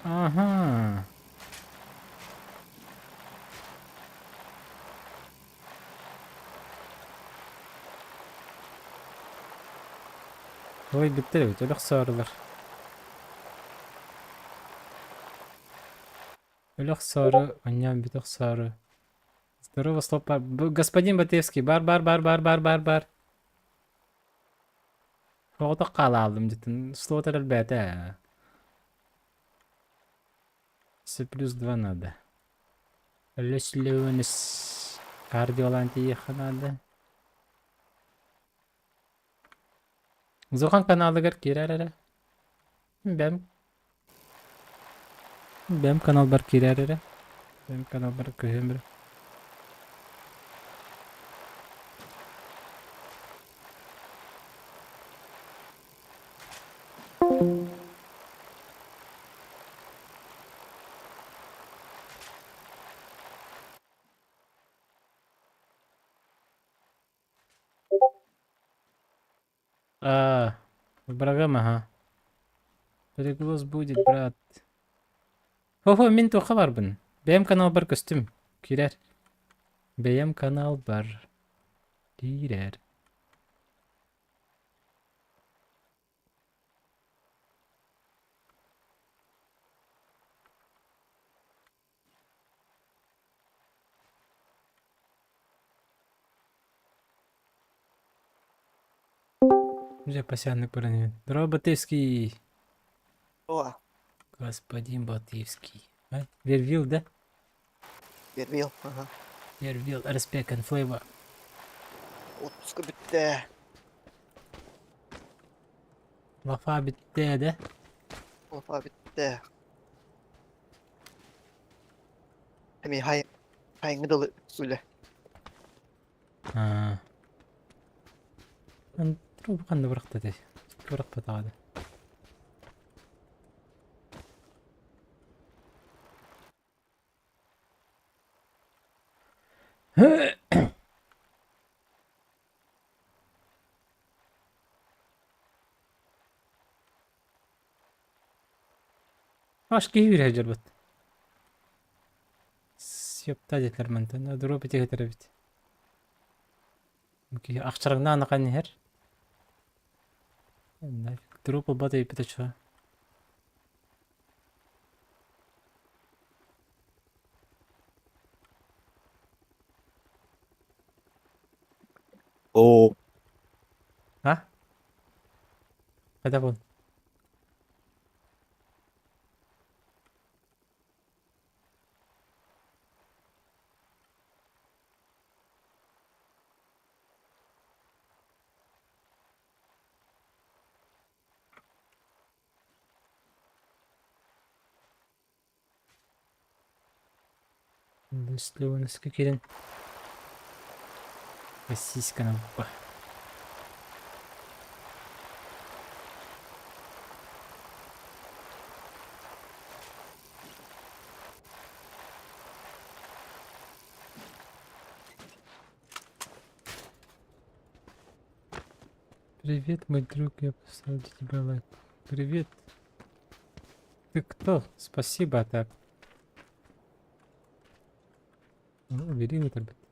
A: Ага. Ой, бүттэр эбит, өлөх саарылар. Өлөх саары, анньаан бүтэх саары. Здорово, стопа. Господин Батевский, бар, бар, бар, бар, бар, бар, бар. Оҕотох хаалаалым дьитин слот элбээтэ ээ. С плюс два надо. Өлөслөөнүс кардиолаан тиийиэххэ наада. Зохан каналыгар киирэр эрэ. Бэм Бэм каналбар киирэр эрэ. Бэм каналбар көһүөм эрэ. А, бырагыам аһа. Переглос будет, брат. Хо-хо, мин туохха барбын? Бэйэм каналбар көстүм. Киирэр. Бэйэм каналбар. Киирэр. Дьэ, пасяны көрөн Здорово, Батыевский.
G: О,
A: Господин Батыевский. А? Вервил, да?
G: Вервил, ага.
A: Вервил, Respect and Flavor.
G: Отпуска бүттэ.
A: Лафа бүттэ, да?
G: Лафа бүттэ. Эми хай хайыңы дылы үлэ.
A: Аа. Ханна бырахта этэй? Бырахпатаҕа да. Аш киһи үрэһэ дьарбыт. Съебта диэтилэр мантан. Дроп итиһэтэр эбит. Киһи ахчарыҥнаан ахан иһэр. Нафиг. Дроп ылбат эбиппит оччоҕо.
H: Оо.
A: А? Хайдах буолла? Слева киирэн Российская наука. Привет, мой друг, я поставил для тебя лайк. Привет. Ты кто? Спасибо, так. Ну, убери это, блядь.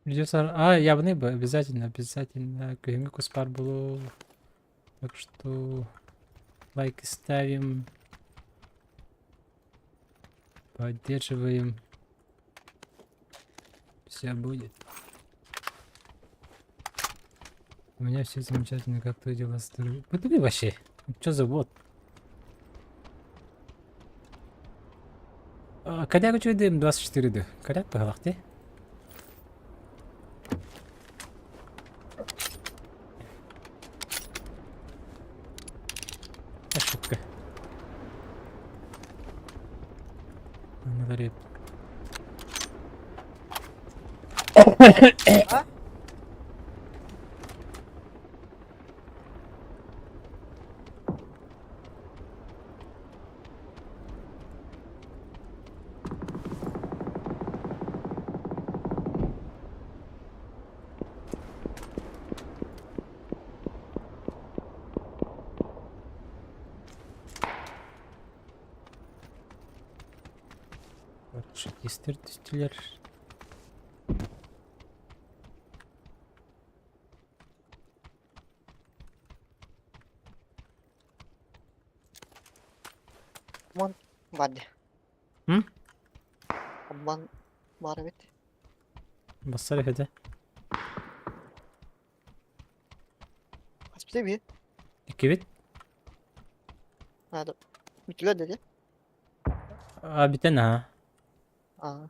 A: Придется... А, явный бы, обязательно, обязательно. Күһүҥҥү куспар булу. Так что лайки ставим. Поддерживаем. Все будет. У меня все замечательно, как твои дела здоровье. Вот вообще. Что за бот? Когда я М24 ды? Когда пыгалахты? Ошибка. Говорит. Парашютистер түстүлэр.
G: Обман бар дии.
A: М?
G: Обман баар эбит.
A: Бассар эһэтэ.
G: Хаспыта бии.
A: Иккибит?
G: Надо. Бүтүлэр да дии.
A: А бүтэн аа.
G: Аа.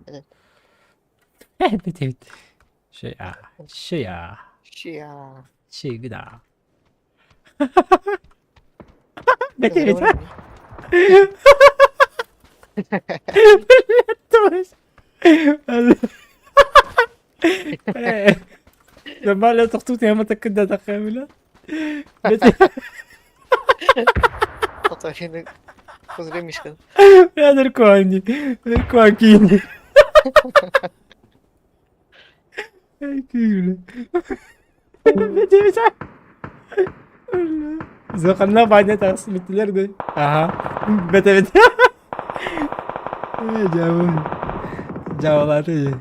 G: Evet.
A: Бит бит. Шей а. Шей а.
G: Шия.
A: Шей гыда. Бит бит. Нормально тохтуу тема такында такамила.
G: Фотографияны көзүрө мишкен.
A: Я наркомани. Наркомани. Эй, күйүле. Зақанна баня тағысы біттілер де. Аха. Бете бете. Эй, жабым. Жабалаты.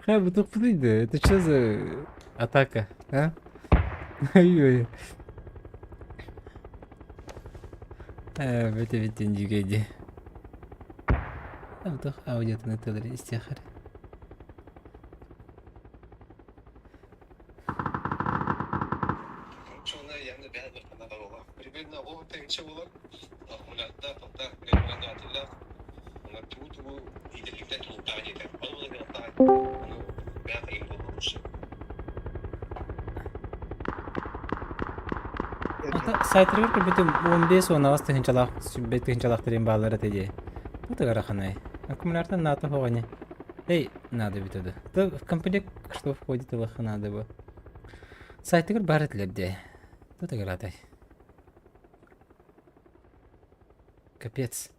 A: Хай, bu тупыйды. Это что за атака, а? Ой-ой. Э, бете бете дигеди. Абдох аудиотын ытылыр истиэхэр. Сайтарыгар көрбүтүм 15 уон тыһыынчалаах сүүрбэ тыһыынчалаах тэрин бааллар этэ дии. Бу тыгараханай. Аккумулятор наата хоҕони. Эй, надо эбитэ да. То в комплект что входит ылыахха наада бу. Сайтыгар баар этилэр дии. Тут игратай. Капец.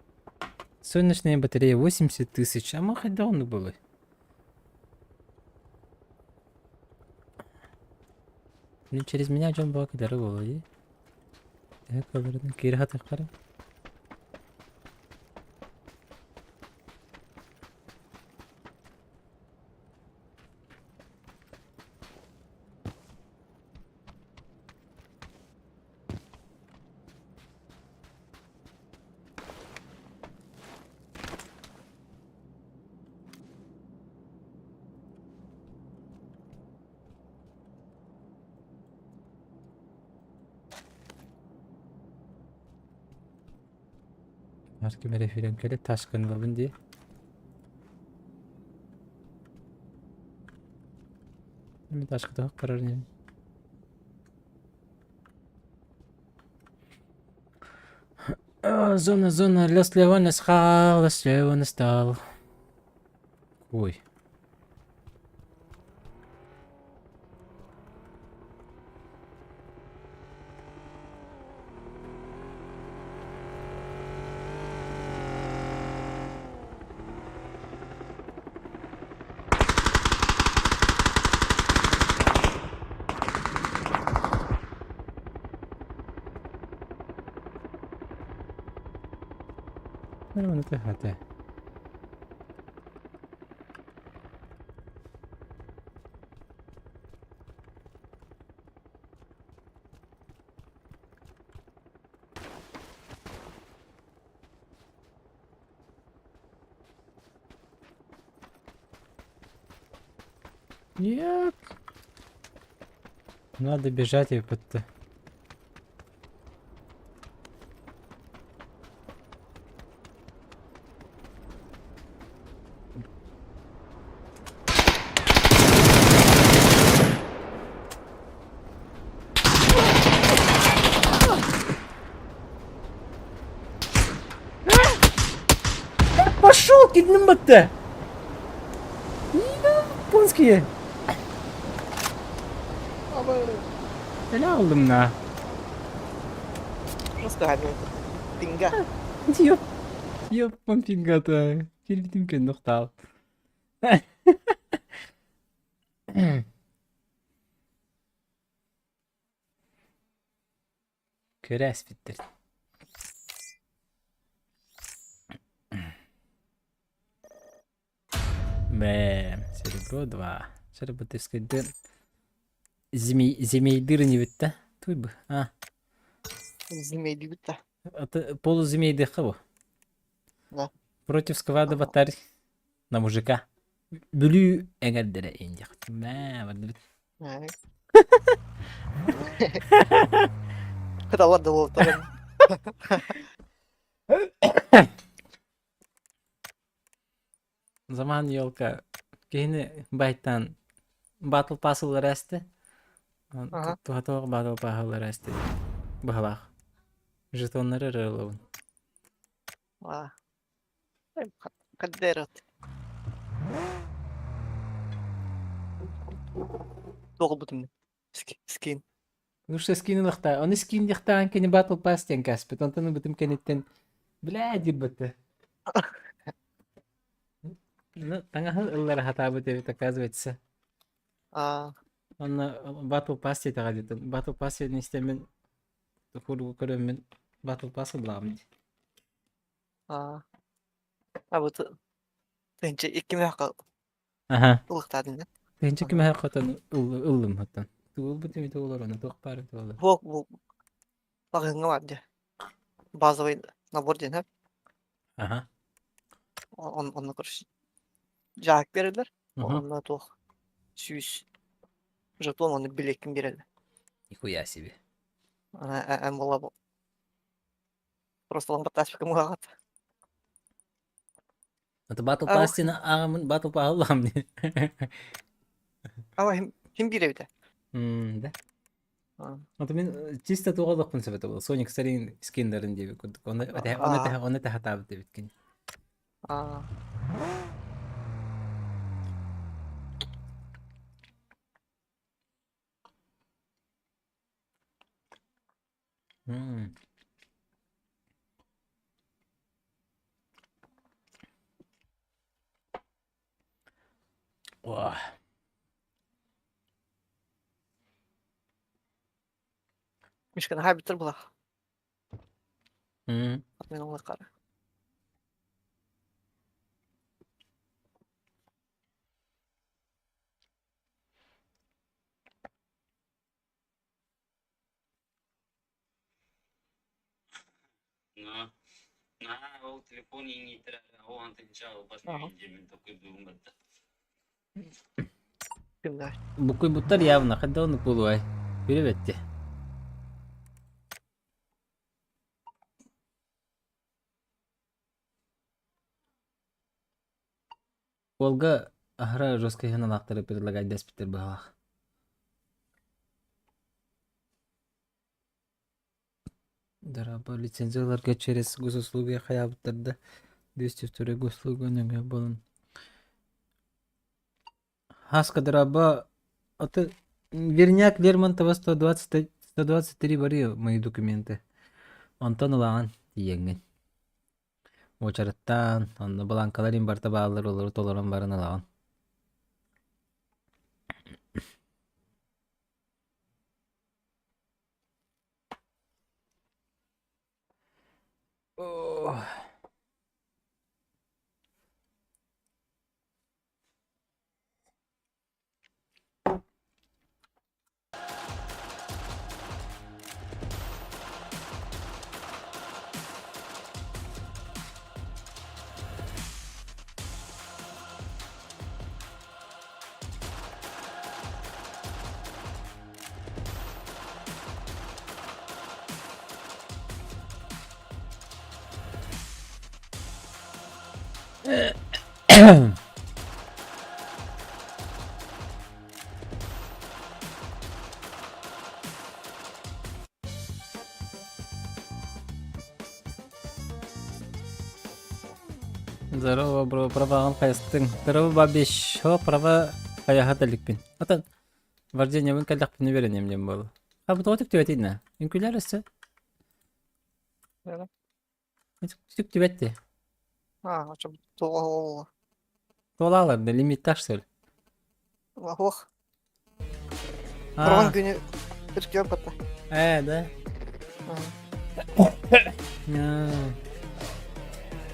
A: Солнечная батарея 80 тысяч. А мы хоть давно было. Ну, через меня дьон була кэлэрэ буолуо дии. Төһө кыалларынан киирэ сатыахтара. Ар ким эрэ сүүрэн кэлэ тааскын ылабын дии. Мин тааска тоһох барар инибин. Зона, зона, лес слева стал, лес слева стал. Ой. Нормально ты хата. Нет. Надо бежать и под... Пошел, киднем батта! Японские! Эля алдым на.
G: Просто гамет. Пинга.
A: Ёп. Ёп, пингата. Кирбитим кэннохтаал. Көрөөспүттэр. Бэм, серебро 2. Серебро Змей, змейдыр не бүтті. Туй бы. А.
G: Змейди бүтті.
A: Это полузмейдыхы бу.
G: Да.
A: Против сквада батарь на мужика. Бүлүү эҥэрдэрэ индих. Мэ, барды бит.
G: Кыталар да болтарым.
A: Заман елка киһини байтан батл пасыллар эсти.
G: Ага.
A: Туһатоох батл паһыллар эсти. Быһалаах. Жетоннары ырылыбын.
G: А. Каддерот. Туох бутум. Скин.
A: Ну что скин ылахта. Оны скин дихтаан кини батл пас диэн каспит. Онтон бытым кэнниттэн бля диир Ну, таҥаһын ыллара хатаабыт эбит, оказывается.
G: А.
A: Онно батл пас диэтэҕэ диэтин. Батл пас диэн истэммин куруук көрөммүн батл пас ыллаҕым дии.
G: А. А вот тынча икки мөһө
A: Аха.
G: ылыктаадын да.
A: Тынча кимэһэ хотон ыллым хотон. Тугул бит олор оны туох баар туолар.
G: Бу бу Лагыҥҥа бар дьэ. Базовый набор диэн сөп.
A: Аха.
G: Онно короче дьаак биэрэллэр. Онно туох 100 жетон оны билиэккин биэрэллэр.
A: Нихуя себе.
G: Эн буола просто ламбаттааспыкка муһаҕат.
A: Это батл пастина ааҕаммын батл паһыллаҕым дии.
G: Ала ким биэрэбитэ?
A: Да. Ото мин чисто туох олохпун сөп этэ Соник Сарин скиндерин диэбит курдук. Оны оны оны тэһэ хатаабыт эбит кини. О.
G: Мишка наһаа бүтэр булах.
A: М.
G: Мен улахара. Ага. Күннэр.
A: Букуйбуттар явно хайда оннук буолуой? Билбэтти. Уолга аһара жесткай сыаналаахтары предлагать дэспиттэр быһалаах. Дорообо, лицензия ыларга через госуслуги хайаабыттар да 202 госуслуга нөҥүө буолан. Хаска дорообо, аты Верняк Лермонтова 120 123 бары мои документы. Онтон ылаҕын тиийэҥҥин. Уочараттаан, онно бланкалар им барыта бааллар, олору толорон баран ылаҕын. Ох. Здорово, бро, праваҕын хайастыҥ? Здорово, бабиш. О, права хайаһа да иликпин. Атын вождениебын кэллэхпинэ үөрэниэм диэн буолла. А бу тоҕо түктүбэтий Үҥкүүлэр өссө? Түктүбэт дии.
G: А, очо туола
A: Туолаалар да лимиттаах что ли?
G: Ох. Турган күнү түркүө бата.
A: Э, да.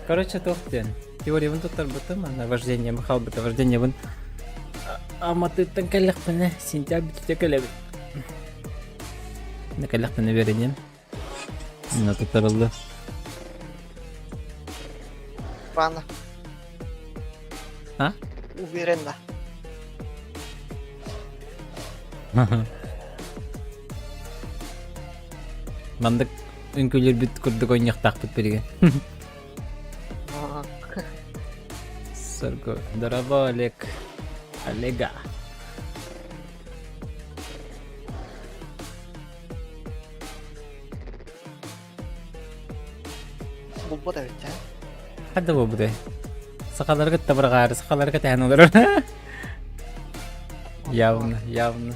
A: Короче, туох диэн. Теориябын туттарбытым, аны вождением хаалбыта. Вождениебын Алматыттан кэллэхпинэ, сентябрь бүтүтэ кэлэбин. Кэллэхпинэ үөрэниэм. Мына туттарыллы.
G: Рано.
A: А?
G: Уверенно.
A: Мандык үҥкүүлүүрбүт курдук ойньохтаахпыт билигин. Сорго. Дорообо, Олег. Олега.
G: Булбат эбит ээ.
A: Хадда буолбутай? Сахалары кытта быраҕаары, сахалары кэтэһэн олорор. Явно, явно.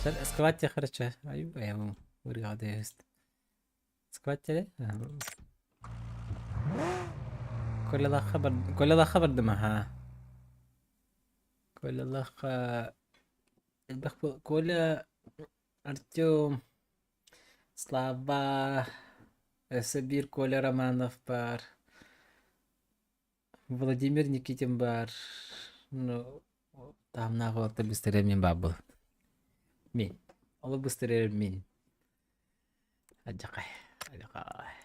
A: Сэр, скватте хорошо. Аю, я ырыаҕа Скваттери? Колялахха бар Колялахха бардым аһаа. Колялахха элбэх Коля, Артем, Слава, өссө биир Коля Романов баар, Владимир Никитин баар. Ну, таһымнаах уолаттар быстарыам мин баар буолан. Мин. Олох быстарыам мин. Алдьархай, алдьархай.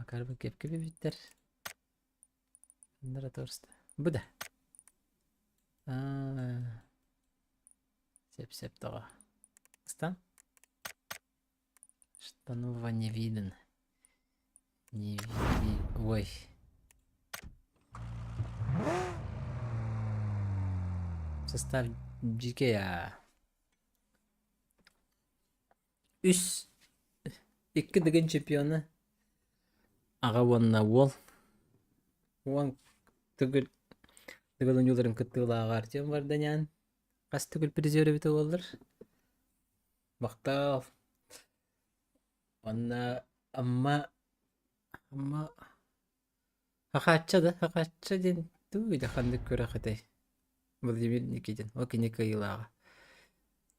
A: Акарбы кепке эбиттэр. Ханнара торста. Бу да. Аа. Сеп-сеп тоҕо. Ыстан. Штанова не виден. Не ви... Ой. Состав дьикэй Үс икки дыгын чемпиона аҕа уонна уол уон төгүл төгүл оонньууларын кыттыылааҕа Артем Варданян хас төгүл призер эбитэ буоллар Махтал. Уонна Амма Амма Хахаачча да Хахаачча диэн тугу да ханнык күрэх этэй? Владимир Никитин. Ол кини кыайыылааҕа.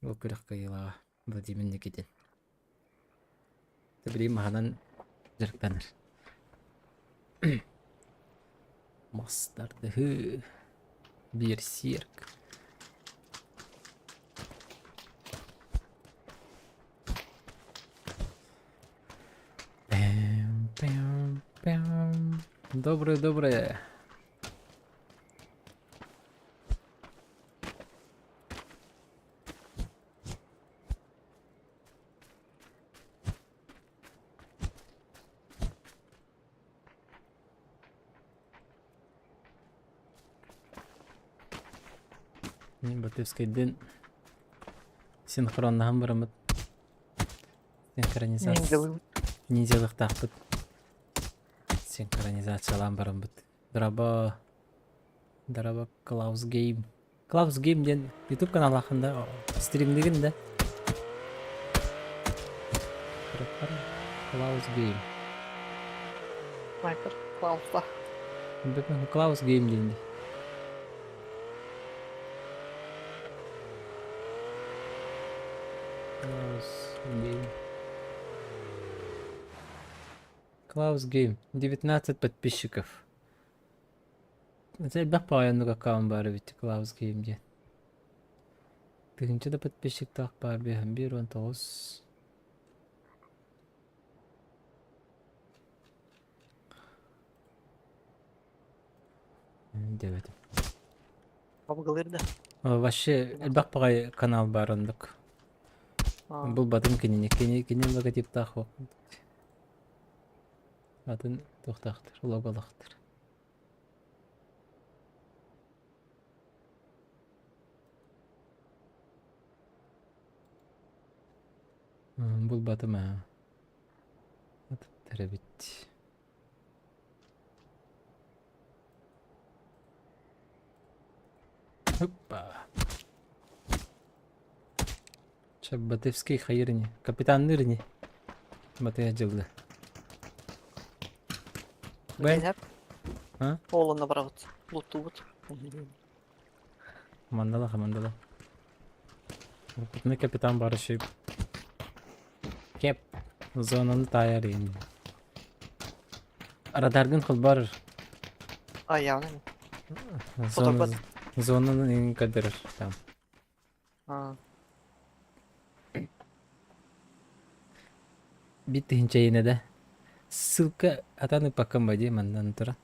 A: Ол күрэх кыайыылааҕа Владимир Никитин. Билигин маһынан дьарыктанар. Мастардыһыы. Берсерк. Пэм, пэм, пэм. Доброе, доброе. Батыевскайдыын синхроннаһан бараммыт синхронизация ниндзялыахтаахпыт синхронизациялаан бараммыт драба драба Клаус Гейм Клаус Гейм диэн YouTube каналаахын да стримнигин да Клаус Гейм
G: Снайпер Клауста.
A: Клаус Гейм диэн Клаус Гейм. Клаус Гейм. 19 подписчиков. Это элбэх баҕайы аккаунт баар эбит Клаус Гейм диэн. Тыһыынча да подписчиктаах баар биэһэн биир уон тоҕус. Диэбэтим.
G: Абыгылыыр да.
A: Вообще элбэх баҕайы канал баар оннук. Булбатым кинини. Кини кини логотиптаах Атын туохтаахтар, логолохтор. Булбатым аа. Атыттар эбит. Опа. Чабатевский хайыр ини. Капитанныыр ини. Батыйа дьылды. Бэй. А?
G: Олонно барабыт. Луттубут.
A: Мандала, мандала. Опытный капитан барышып. Кеп. Зонаны тайар ини. Радаргын холбар.
G: А, явно.
A: Зона, зонаны көрдөрөр там. Биир тыһыынча да. Ссылка атан ыппаккын ба дии маннан туран.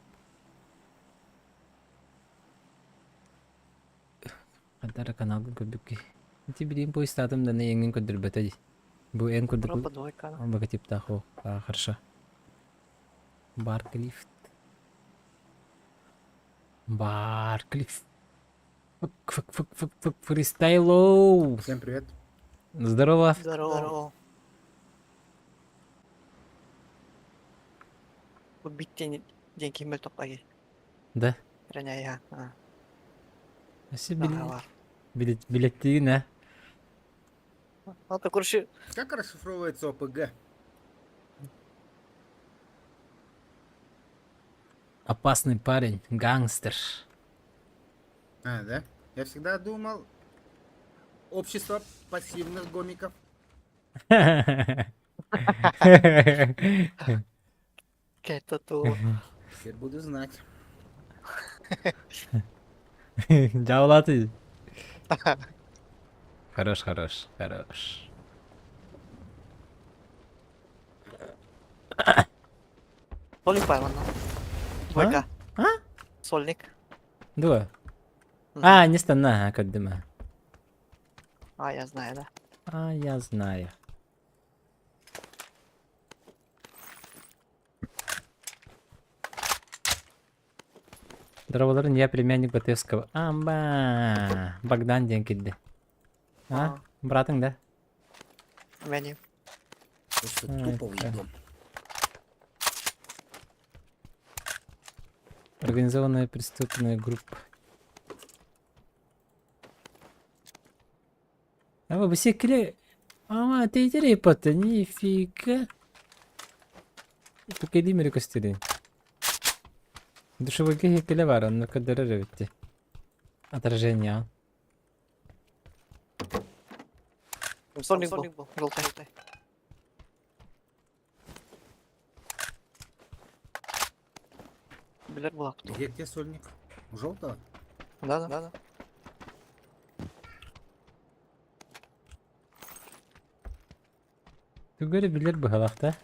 A: Ханна эрэ каналгын көрбүккүй. Ити билигин поистаатым да эйиҥин көрдөрбөтө дии. Бу эн курдук логотиптаах о хорошо. Барклифт. Барклифт. Фк фк фк фк фк фристайлоу.
H: Всем привет.
A: Здорово.
G: Здорово. Бу биттен ден кимбел топпаги.
A: Да.
G: Реняя.
A: Спасибо. Билеттигин, а?
G: Ата короче.
H: Как расшифровывается ОПГ?
A: Опасный парень, гангстер.
H: А, да? Я всегда думал, общество пассивных гомиков.
G: Это то.
H: Теперь буду знать.
A: Дьаулаты. Хорош, хорош, хорош.
G: Сольник бар манна. Двойка.
A: А?
G: Сольник.
A: Дуо? А, не станна, көрдүм.
G: А, я знаю, да.
A: А, я знаю. Здороваларын, я племянник Батыевского. Амба! Богдан диэн кирдэ. А? Братың да?
G: Мени.
H: Просто тупо уебан.
A: Организованная преступная группа. А вы все кли... Ама, ты репота, нифига. Тукелим эрэ көстөрүн. Душевойга иһиккилэ баар, онно көрдөрөр эбит дии. Отражение.
G: Соник был, желтый. Билер была кто.
H: Где, где сольник? У желтого?
G: Да, да, да.
A: Тугу эрэ билэр быһалаах да?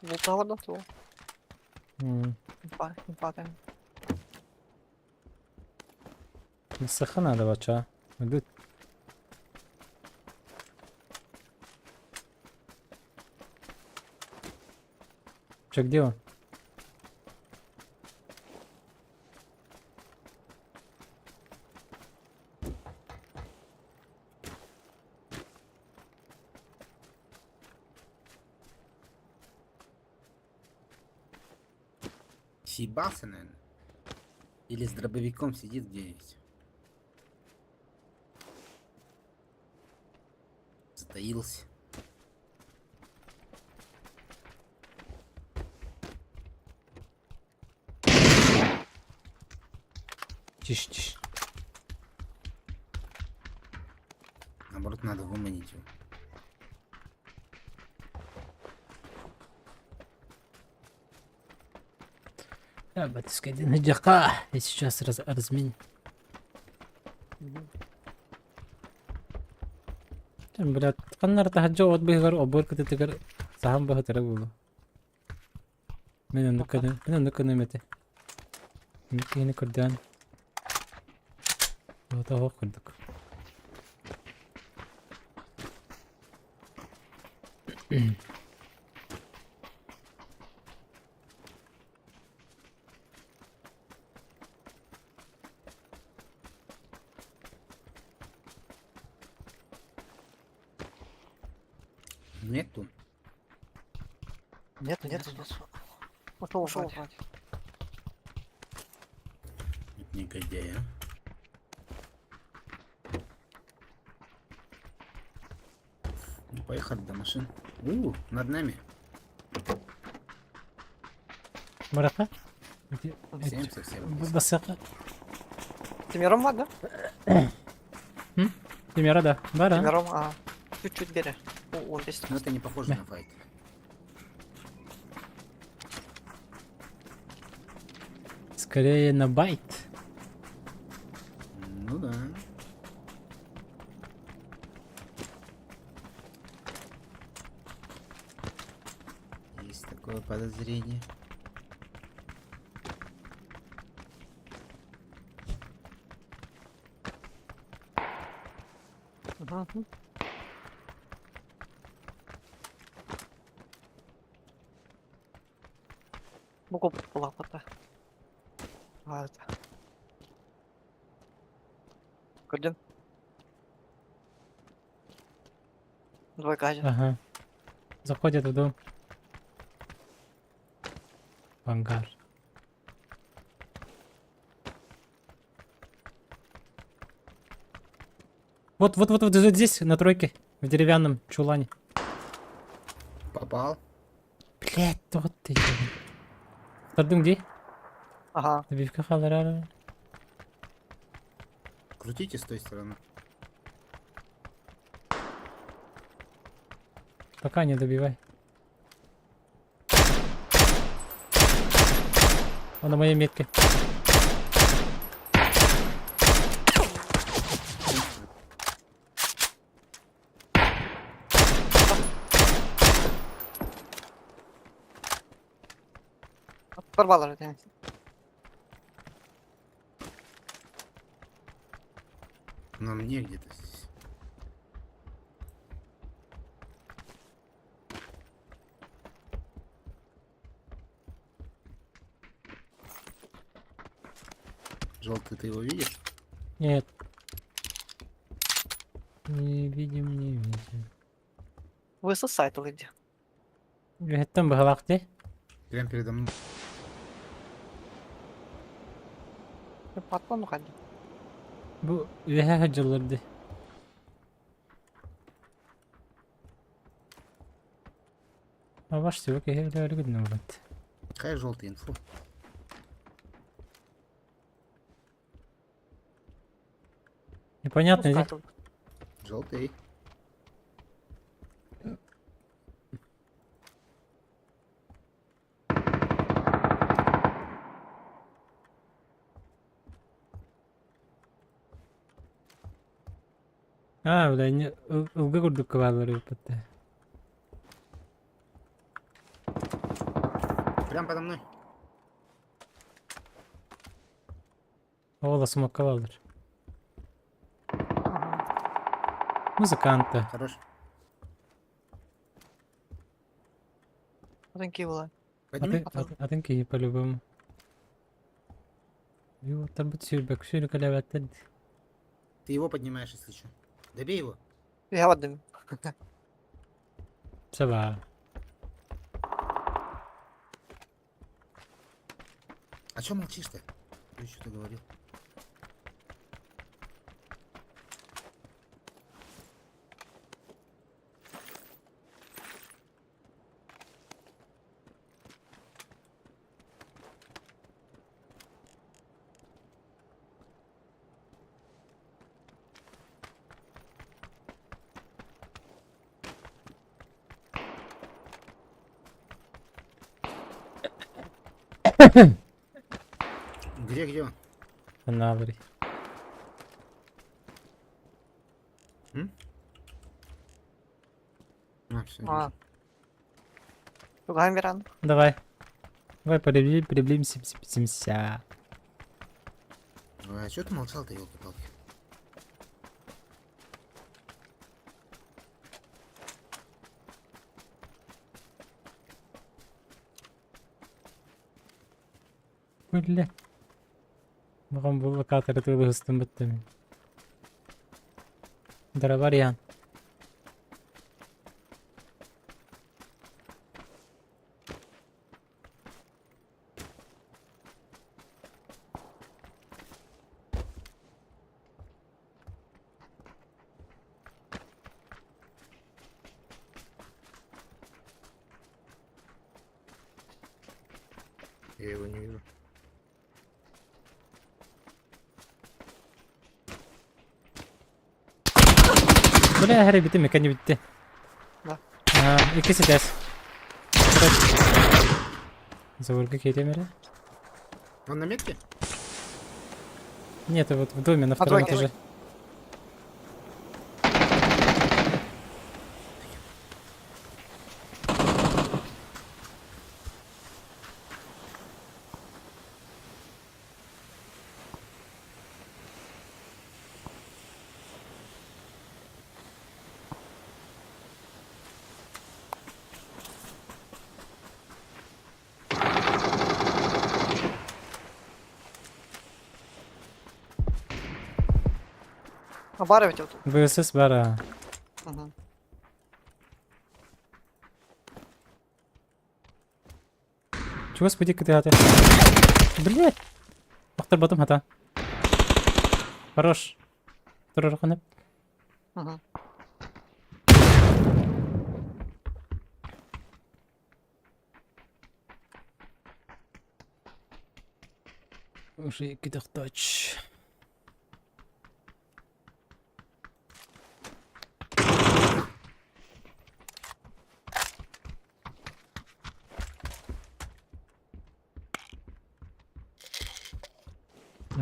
G: Бултаалар да туо.
A: М,
G: Инфа, инфа там.
A: Саха надо бача. Идут. Че, где он?
H: Съебался, наверное. Или с дробовиком сидит где-нибудь. Затаился.
A: Тише, тише.
H: Наоборот, надо выманить его.
A: Я батюшка, на Я сейчас раз разменю. Там, блядь, ханнар таһырдьа от быыһыгар обуор кытыытыгар саһан быһытара буолуо. Мин оннук гына мин оннук гыныам этэ. Инник киһини көрдөөн туһата суох курдук.
H: Нету.
G: Нет, нет, нет. Ушел, ушел вроде.
H: Это негодяй, а. Ну, поехали до машин. У, над нами.
A: Бараха?
H: Всем совсем близко.
A: Басака.
G: Тимиром бар, да?
A: Тимера да. Бара.
G: Тимиром, а. Чуть-чуть бери. О, он здесь.
H: Но это не похоже на файт.
A: Скорее на байт.
H: Ну да. Есть такое подозрение.
G: Мгм. Буку лапата. А, это. Көрдүм. Двойка один.
A: Ага. Заходят в дом. В ангар. Вот, вот, вот, вот здесь, на тройке, в деревянном чулане.
H: Попал.
A: Блять, вот ты. Тардым где?
G: Ага.
A: Добивка халарара.
H: Крутите с той стороны.
A: Пока не добивай. Он на моей метке.
G: Порвал это.
H: На мне где-то здесь. Желтый, ты его видишь?
A: Нет. Не видим, не видим.
G: Высосай где.
A: Үһэттэн быһалаах дии.
H: Прям передо мной.
G: Патрон уходи.
A: Бу үөһэ сылдьаллар дии. Ваш всего киһи
H: Хай желтый инфу.
A: Непонятно,
G: Пускай
A: здесь.
G: тут.
H: Желтый.
A: А, бля, не, ылгы курдук кыбаалар ыыппыттар.
H: Прям подо мной.
A: Ола смокка баалар.
G: Мгм.
A: Музыканты.
H: Хорош.
G: Атын киһи буолла.
H: Подними.
A: Атын, атын киһи по-любому. Уолаттарбыт сүүрбэк сүүрүкэлээбэттэр.
H: Ты его поднимаешь, если что. Добей его.
G: Я бардым.
A: Саба.
H: А чё молчишь-то? Ты что-то говорил. Где, где он?
A: Аналары.
H: А, все.
G: А. Тугаан беран.
A: Давай. Давай приблизимся.
H: А что ты молчал-то, елки-палки?
A: Бля. Маған бұл локаторы тылы бітті мен. Дроварьян.
H: Я его не вижу.
A: Бля, хәрі бітті, мекәне бітті.
G: Да.
A: А, икisi тәс. Заборга кетемері?
H: Он на метке?
A: Нет, вот в доме на втором
G: двойке.
A: этаже.
G: А баар эбит тут.
A: ВСС бара.
G: Мгм.
A: Чего спади ты Блять! Охтар батым хата. Хорош. Второй раханып.
G: Мгм.
A: Уже кидахтач.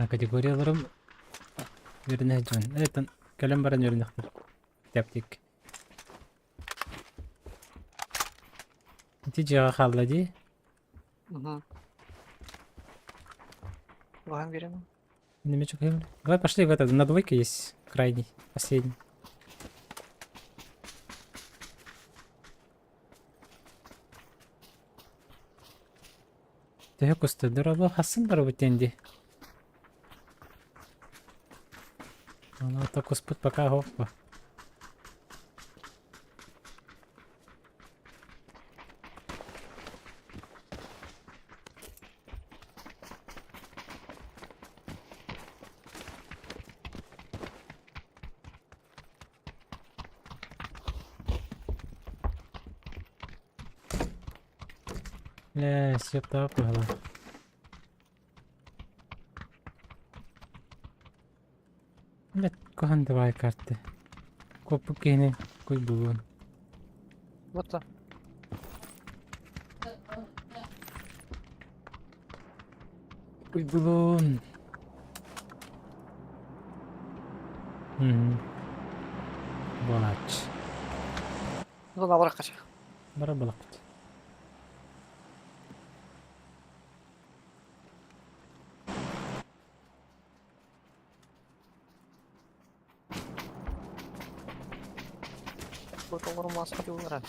A: А категорияларым верне жон. Это кэлэн баран үөрэнэхтэр. Тяптик. Ити дьиэҕэ хаалла дии.
G: Мгм. Тугаан берем.
A: Немечек Давай пошли в этот, на двойке есть крайний, последний. Төһө кустадыр оло хасын бар бутенди. Ана то куспут пока хоппа. Ээ, сөптөөх быһыылаах. Бэт куһаҕан давай карты. Куоппут киһини куй булуон.
G: Вот так.
A: Куй булуон. Мм. Буолааччы.
G: Зона баракка.
A: Бара балакпыт.
G: Бу маска диулара.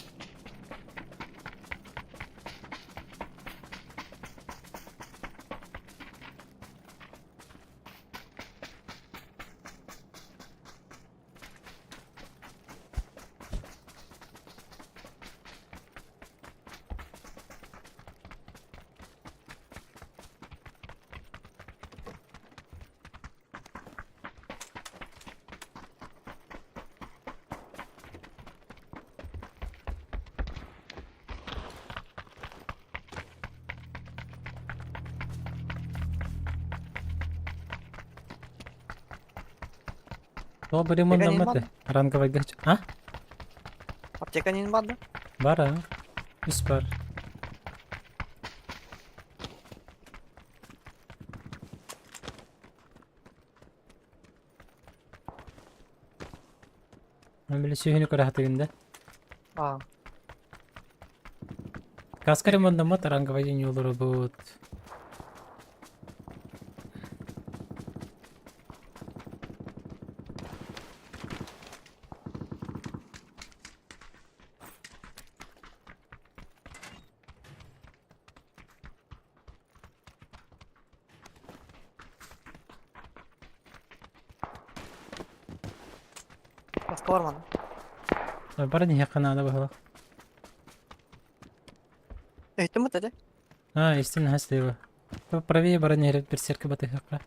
A: Тоҕо ремоннаммат
G: Аптека
A: ранговайга А?
G: Аптека не баар да?
A: Бар а. Үс бар. Мен били сүһүнү көрө хатыгын да.
G: А,
A: Каска ремоннаммат ранговай ньуулары бут.
G: Маска бар манна.
A: Бара ниһэххэ наада быһыылаах.
G: Өйттүм бут эде.
A: А, истин слева. Правее бара нерет берсерка батыхакка.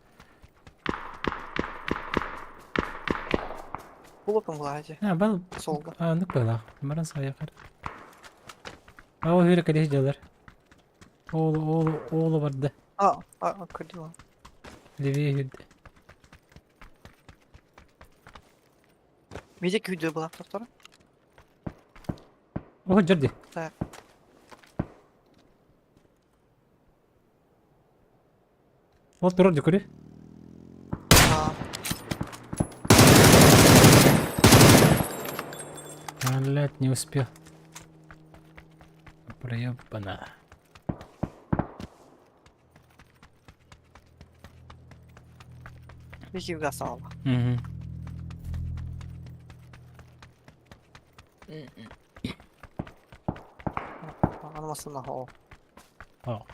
G: Кулаком була эти.
A: А, бал
G: Солга.
A: А, ну кыла. Баран саяхар. А, ол хүрэ кэлиһ дьалар. Оолу, оолу, оолу барды.
G: А, а, көрдүм.
A: Левее хүрдэ.
G: Виде күйдө була доктор.
A: О, жорди.
G: Так.
A: Ол турар дикури.
G: А,
A: Блять, не успел. Проебана.
G: Вики гасала.
A: Угу.
G: Анамасына хоо.
A: О,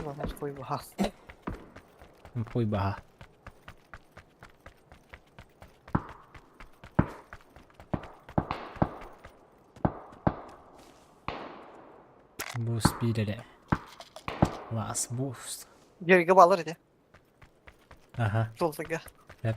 G: Ладно, хуй баха.
A: хуй баха. Boost биирэрэ. Last boost.
G: Жерге балар эди.
A: Ага.
G: Жолтага.
A: Yep.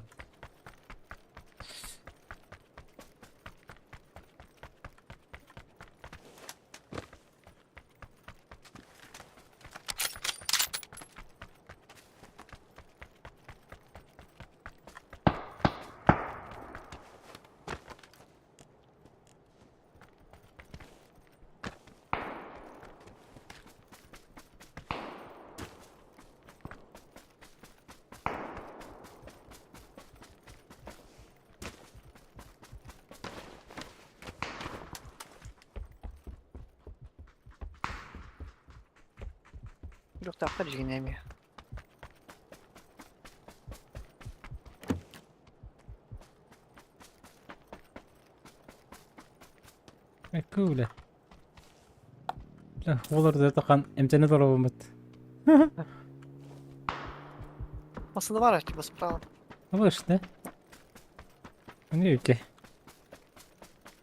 G: Жок тапкыр жигинеми.
A: Күүлэ. Олар да тақан эмтене торобумут.
G: Масында бар эти справа.
A: Слышь, да? Видите.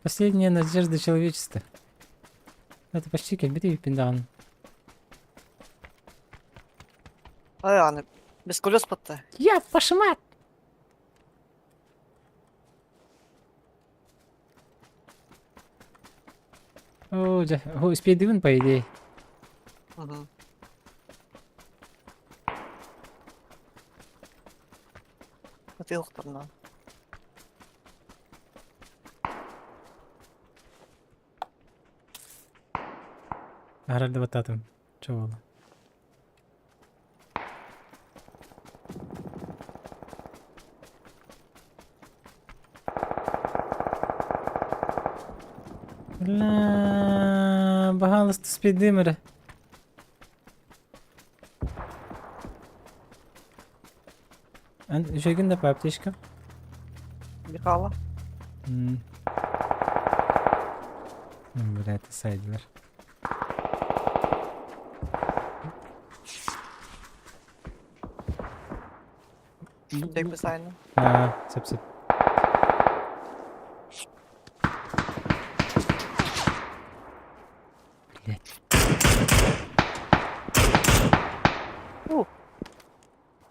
A: Последняя надежда человечества. Это почти как бери пиндан.
G: Ай, аны без колес батты.
A: Я пошмат! Оо, дьэ, успейдыбын по идее.
G: Угу. Атыылыктарынан.
A: Арар да баттаатым. Чо буолла? Бля, баһаалыста спидым эрэ. Эн үчүгүн да аптечка?
G: Михала.
A: Блядь, сайдылар.
G: Дөйбү сайны.
A: Аа, сөп сөп. Блядь.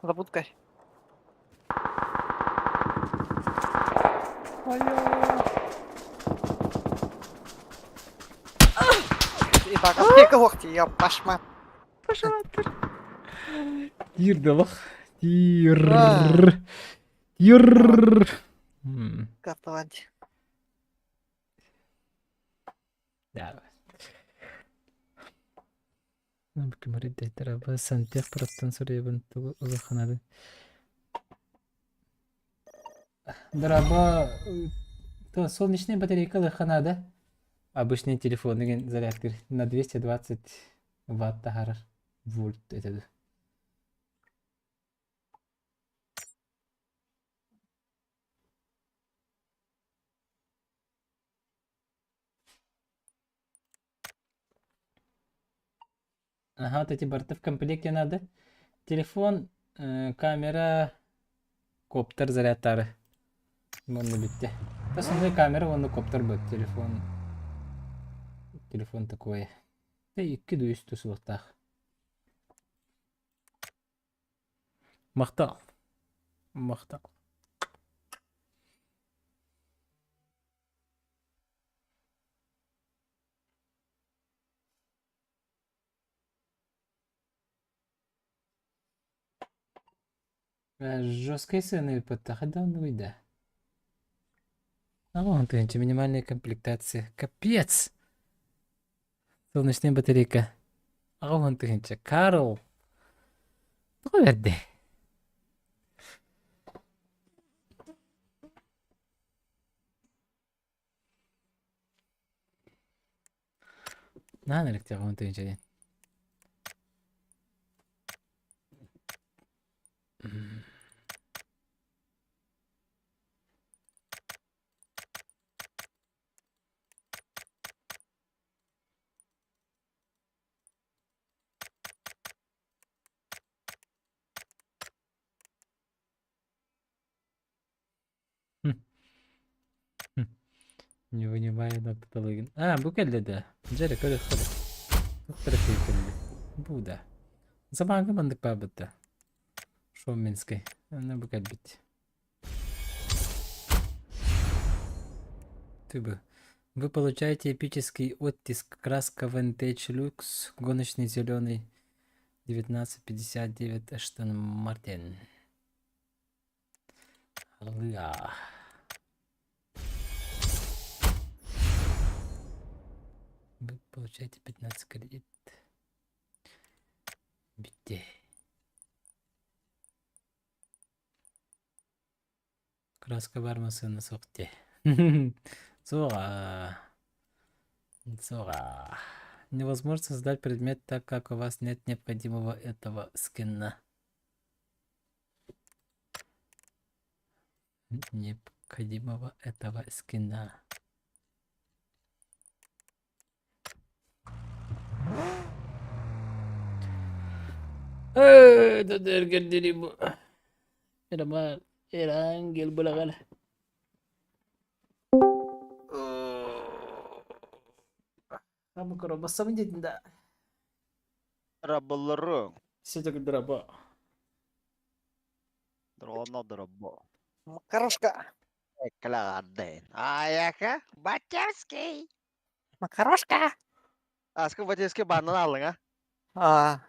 G: За будкой. Итак, аптека лохти, я пашмат.
A: Тир да Тир. Тир.
G: Картаванти.
A: Да. Кымырыдайтара сантех проттан суруйабын тугу улаханабын. Дораба то солнечная батарейка лыханада. Обычный телефон деген зарядкыр на 220 ватт тахарар вольт этеди. Ага, вот эти борты в комплекте надо. Телефон, камера, коптер зарядтары. Онно бүттэ. Основной камера, онно коптер будет. Телефон. Телефон такой. Да икки дүйүс тусуохтаах. Махтал. Махтал. Жесткой сцены подтаходан выйда. А вон ты, минимальная комплектация. Капец! Солнечная батарейка. А вон ты, Карл. Тоҕо бэрдэ. Наан эрикте он тыһыынча диэн. Не вынимаю на патологин. А, бу кэллэ да. Дьэ көрө көрө. Туттара кэллэ. Бу да. Заманга мандык баабыт Шоменский. Аны бу кэлбит. Ты Вы получаете эпический оттиск краска Vintage Lux, гоночный зеленый 1959 Эштон Мартин. Ля. Вы получаете 15 кредит. Битте. Краска бар масына соқты. Зора. Зора. Невозможно создать предмет, так как у вас нет необходимого этого скина. Необходимого этого скина. Эрангел булаҕал. Бассабын дедин да.
E: Рабалары.
A: Все драба.
E: Дрона драба.
G: Макарошка.
E: Экладен. Аяка. Батявский.
G: Макарошка!
E: Аска батески баннан алдың а?
G: А,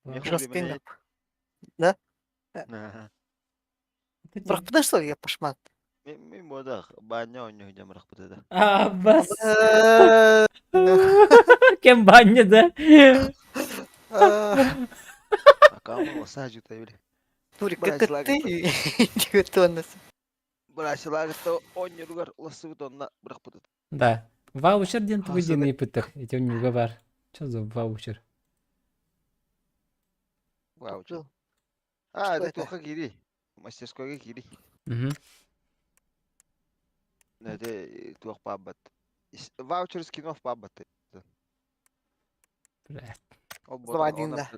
E: Не хули
G: жесткий
E: меня.
G: Да?
E: Ага.
G: Бырахпыта что ли, я пошмат?
E: Мен бодах баня ойноо жамырах бутада.
A: А, бас. Кем баня, да?
E: Акама осажу табили.
G: Турик,
E: Брать
G: как
E: лагерь.
G: ты? Тоннес.
E: Брасилагыта ойнуругар уласыбыт онна бырах бутат.
A: Да. Ваучер ден тугу
E: Хасаны.
A: диэн ыйыппыттар. Ити онньуга бар. Чё за ваучер?
E: Ваучер. А,
G: Что
E: это
G: это?
E: туха кири. Мастерскойга кири.
A: Мгм.
E: Это тух пабат. Ваучер скинов пабат.
A: Бля.
G: Создавай один, да.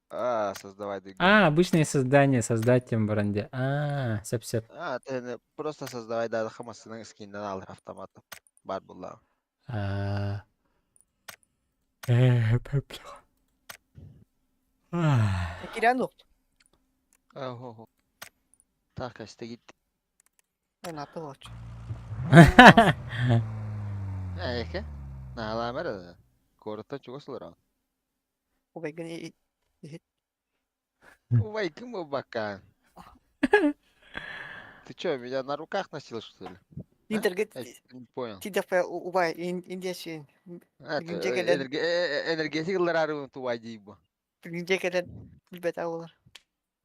E: А, создавай деген.
A: А, обычное создание, создать тем бренде. А, сеп-сеп.
E: А, ты просто создавай да хамасының скиннен ал автоматом. Бар булла.
A: А. Бля. А.
G: Кирян yok.
E: Охо. Так, işte gitti.
G: Ben atı var.
E: Эке. Наала Коротта чугас олорон.
G: O begin
E: Ой, кым бакан. Ты чё, меня на руках носил, что ли?
G: Интерге
E: Я не понял.
G: ти убай Индия шин.
E: Это,
G: Бүгүнче кэлэн
E: энергетик ларары тувай дейбо.
G: бүгүнче кэлэн билбет олар.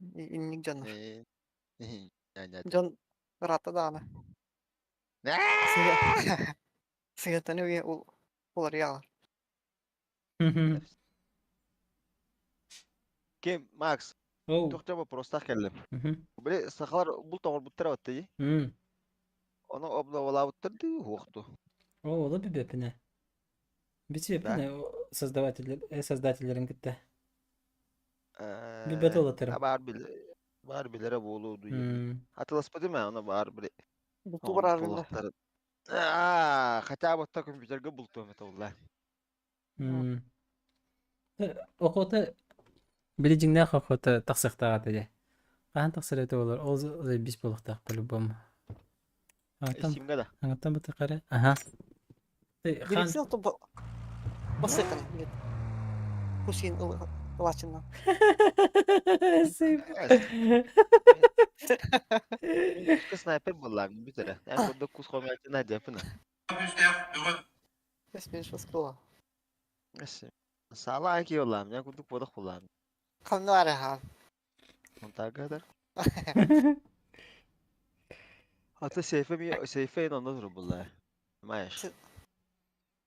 G: Инник дьоннор. Дьон ырата даҕаны. Сыгатаны уе олар ялар.
E: Кем, Макс,
A: Оу.
E: тоқта вопрос так келдим.
A: Мгм.
E: Биле сахалар бул тоңор буттара батты.
A: М.
E: Оны обновала буттарды хукту.
A: О, ола бибепине. Битепине создаватель, создательлерин кытта. Бибет олатырым.
E: Бар биле бар билере болу дуй.
A: М.
E: Атыласпады ма оны бар биле.
G: Буту бар арында.
E: А, хотя бы так компьютерге булту это улла.
A: М. Охота билижиңнәх охота тахсыктага теде. Хаан тахсыр это болар. Ол бис болуктак по-любому. Аңаттан
E: Симга да.
A: аңаттан бата кара. Ага. Ты хан
G: Дирекция то басыкын. Кусин ылачынна.
A: Сейф.
E: Снайпер була битере. Я куда кус хомятина депна.
G: Эсмен шоскола.
E: Сала ки олам, я куду подах улам.
G: Канны ара ха.
E: Монтагадыр. Ата сейфе ми сейфе инанdır була. Маеш.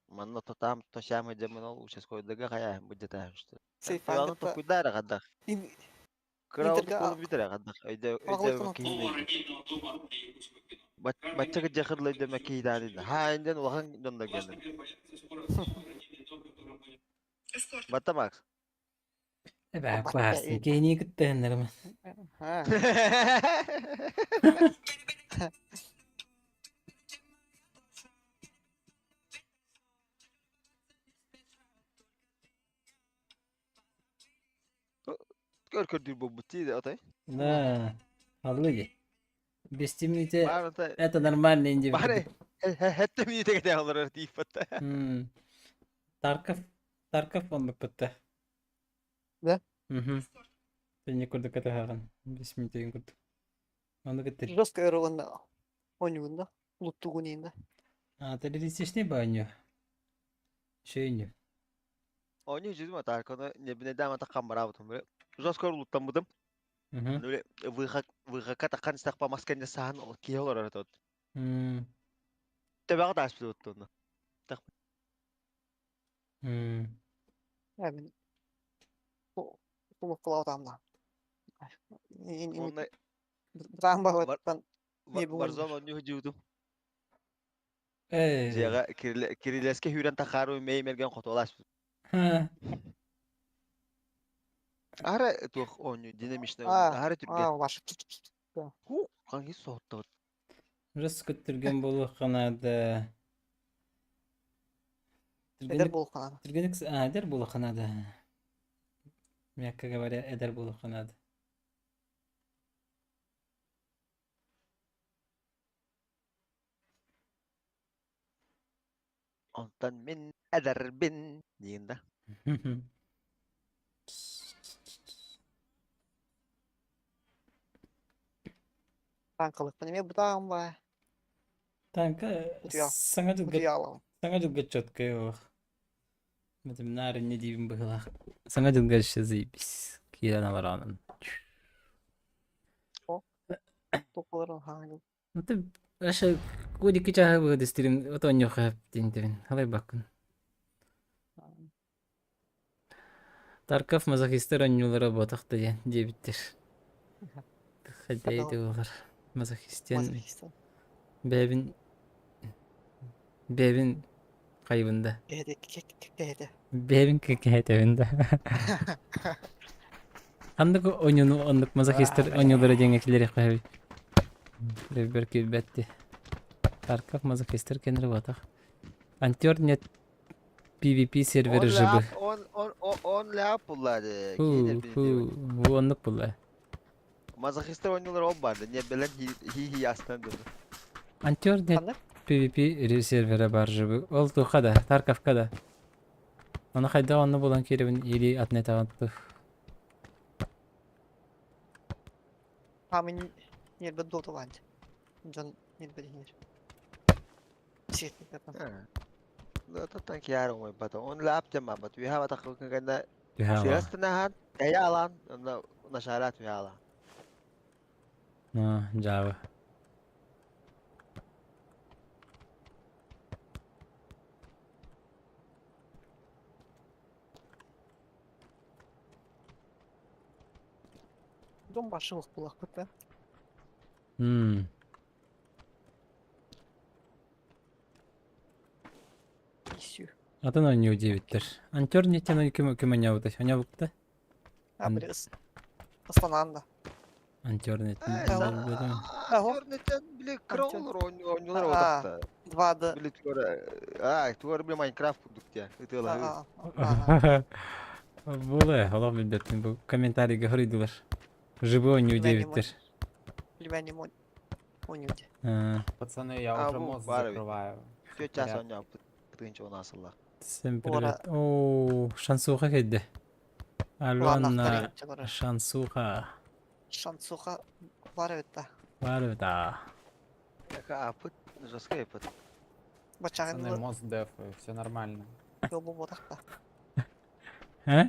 E: Манна тотам тошам демен ол участковыйдага кая будет что.
G: Сейф
E: То куда рагадах. Кырау
G: Интерга
E: битере гадах. Өйдө
G: Ағылы
E: өйдө кийин. Бачча жакырлы өйдө кийдани. Ха инден улахан донда келдим. Бата Макс.
A: Эбэ, барсын. Кейни кыттыгыннарым.
G: Ха.
E: Көр көрдүр бу бути атай.
A: Да. Аллы. Без темноте
E: Бар ата.
A: это нормальный индивид.
E: Бары. Хетте ми теге алар дип батта.
A: М. Тарков, Тарков он біппітті.
G: Да?
A: Мгм. Ты не көрдік это хаған. 5 минут көрдік. Оны кеттір.
G: Жестко өрөгөндө ойнугунда луттугунинда.
A: А, террористичный баню. Шейню.
E: Они жүзүм ата коны не бине дама таккан барабытым. Жоскор луттан будым.
A: Мгм.
E: Нүле выхака таккан истак масканды сахан кие олар атат.
A: М.
E: Тебага даш бит отту.
A: М.
G: Эми кулаутамда.
E: Онна
G: Бутан балаттан Не бүгүн?
E: Warzone онны жудум.
A: Эй.
E: Жега кирилеске хүрен тахару мей мерген котолаш.
A: Ха.
E: Ара тух онны динамичный.
G: А,
E: Ара түрге.
G: А, ваш.
E: Ху, канги сотту.
A: Рыс көттүрген болу канады.
G: Эдер болкан.
A: Түргенек, а, эдер болу канады. Мягко говоря, эдер болу канады.
E: Онтон мин эдэрбин диин да.
G: Танкалыкпын эмиэ бутаҕым баа.
A: Танка
G: Утуйа
A: саҥа дьылга
G: утуйаалаҕым.
A: саҥа дьылга четкай олох. Матемнаар инньэ диибин быһыылаах. Саҥа дьылга еще заебись. Киирэн олороонун.
G: О, тупаларын хаанын.
A: Ну ты вообще кудики чаһы быһыдыстырым вот онньуха тинтибин. Халай баккын. Тарков мазохистар онньуулара буотах да диэн диэбиттэр. Хадей дылар мазохистен
G: Мазохистан.
A: бэйэбин бэйэбин хайыбын да
G: Кэһэтэ кэһэтэ.
A: бэйэбин кэһэтэбин да Ханнык оонньууну оннук мазохистар оонньуулара диэҥҥэ киллэриэххэ сөбүй? Ревбер киирбэт Тарков мазохистар кэннэрэ буотах. Антер нет PvP серверы
E: Он
A: жыбы.
E: ляп, он он он он ляп буллады.
A: Ху
E: Кинер
A: ху
E: били.
A: бу оннук булла.
E: Мазохистар ойнулар ол барды. Не белен хи хи хи ястан dedi.
A: Антер нет
G: Ханнык?
A: PvP сервера бар жыбы. Ол туха да, Тарковка да. Оны хайда онны булан киребин или атнетаган тух.
G: Амин нербе дота вант. Дьон нербе дихнер. Сиэтник
E: Да, тан киар оңой бата. Он ляп тема бат. Виха бата кылкын
A: Түһэ
E: Сиэстэнэһэн, эйэ алан, онно нашара түһэ алан.
A: А, Java.
G: Дом башылық булах бит да.
A: М.
G: Исю.
A: Атын оонньуу диэбиттэр. Антер неттен ким ким оонньообутай? Оонньообукта?
G: А били ыстанаан да.
A: Антер неттен
G: Аho.
E: Интернеттен били кыра
G: Антер.
E: олор оонньуулар
G: Аа.
E: отакта.
G: 2D.
E: Били тугара, аа, тугара били Майнкрафт курдук диye. Ытыалаһыы.
G: Аа.
A: Була, олох билбэппин бу комментарийга хоруйдулар. Живой оонньуу диэбиттэр.
G: Племянник мой. Оонньуу
A: Аа,
I: Пацаны, я
E: А,
I: уже
E: бу
I: мост
E: бар бит.
I: закрываю.
E: Түөрт чаас
I: Порядок.
E: оонньооппут. Тыынча он асылла.
A: Всем
G: Ора.
A: привет. Оо, шансуха кэлдэ. Алена шансуха.
G: Шансуха бар эбит да.
A: Бар да.
E: Яка апыт, жестко апыт.
G: Бачагын
I: Пацаны, мост дефаю, все нормально.
G: Жол болботах да.
A: Э?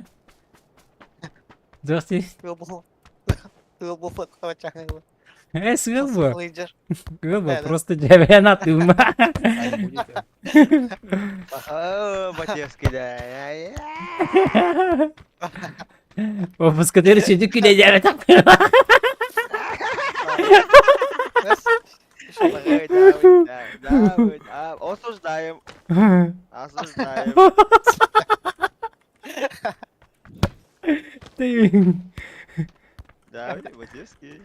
A: Здравствуйте.
G: Жол бол. Жол болбот бачагын.
A: Э, сыал бу.
G: Лейджер.
A: Сыал бу,
G: Да, да.
A: просто дьэбээн атыыма.
I: Ай, будете?
E: Аха, Батевский да.
A: Выпускатыр чүдүк күлэ дьэбэ
E: Да, да, осуждаем, осуждаем. Да, Батевский.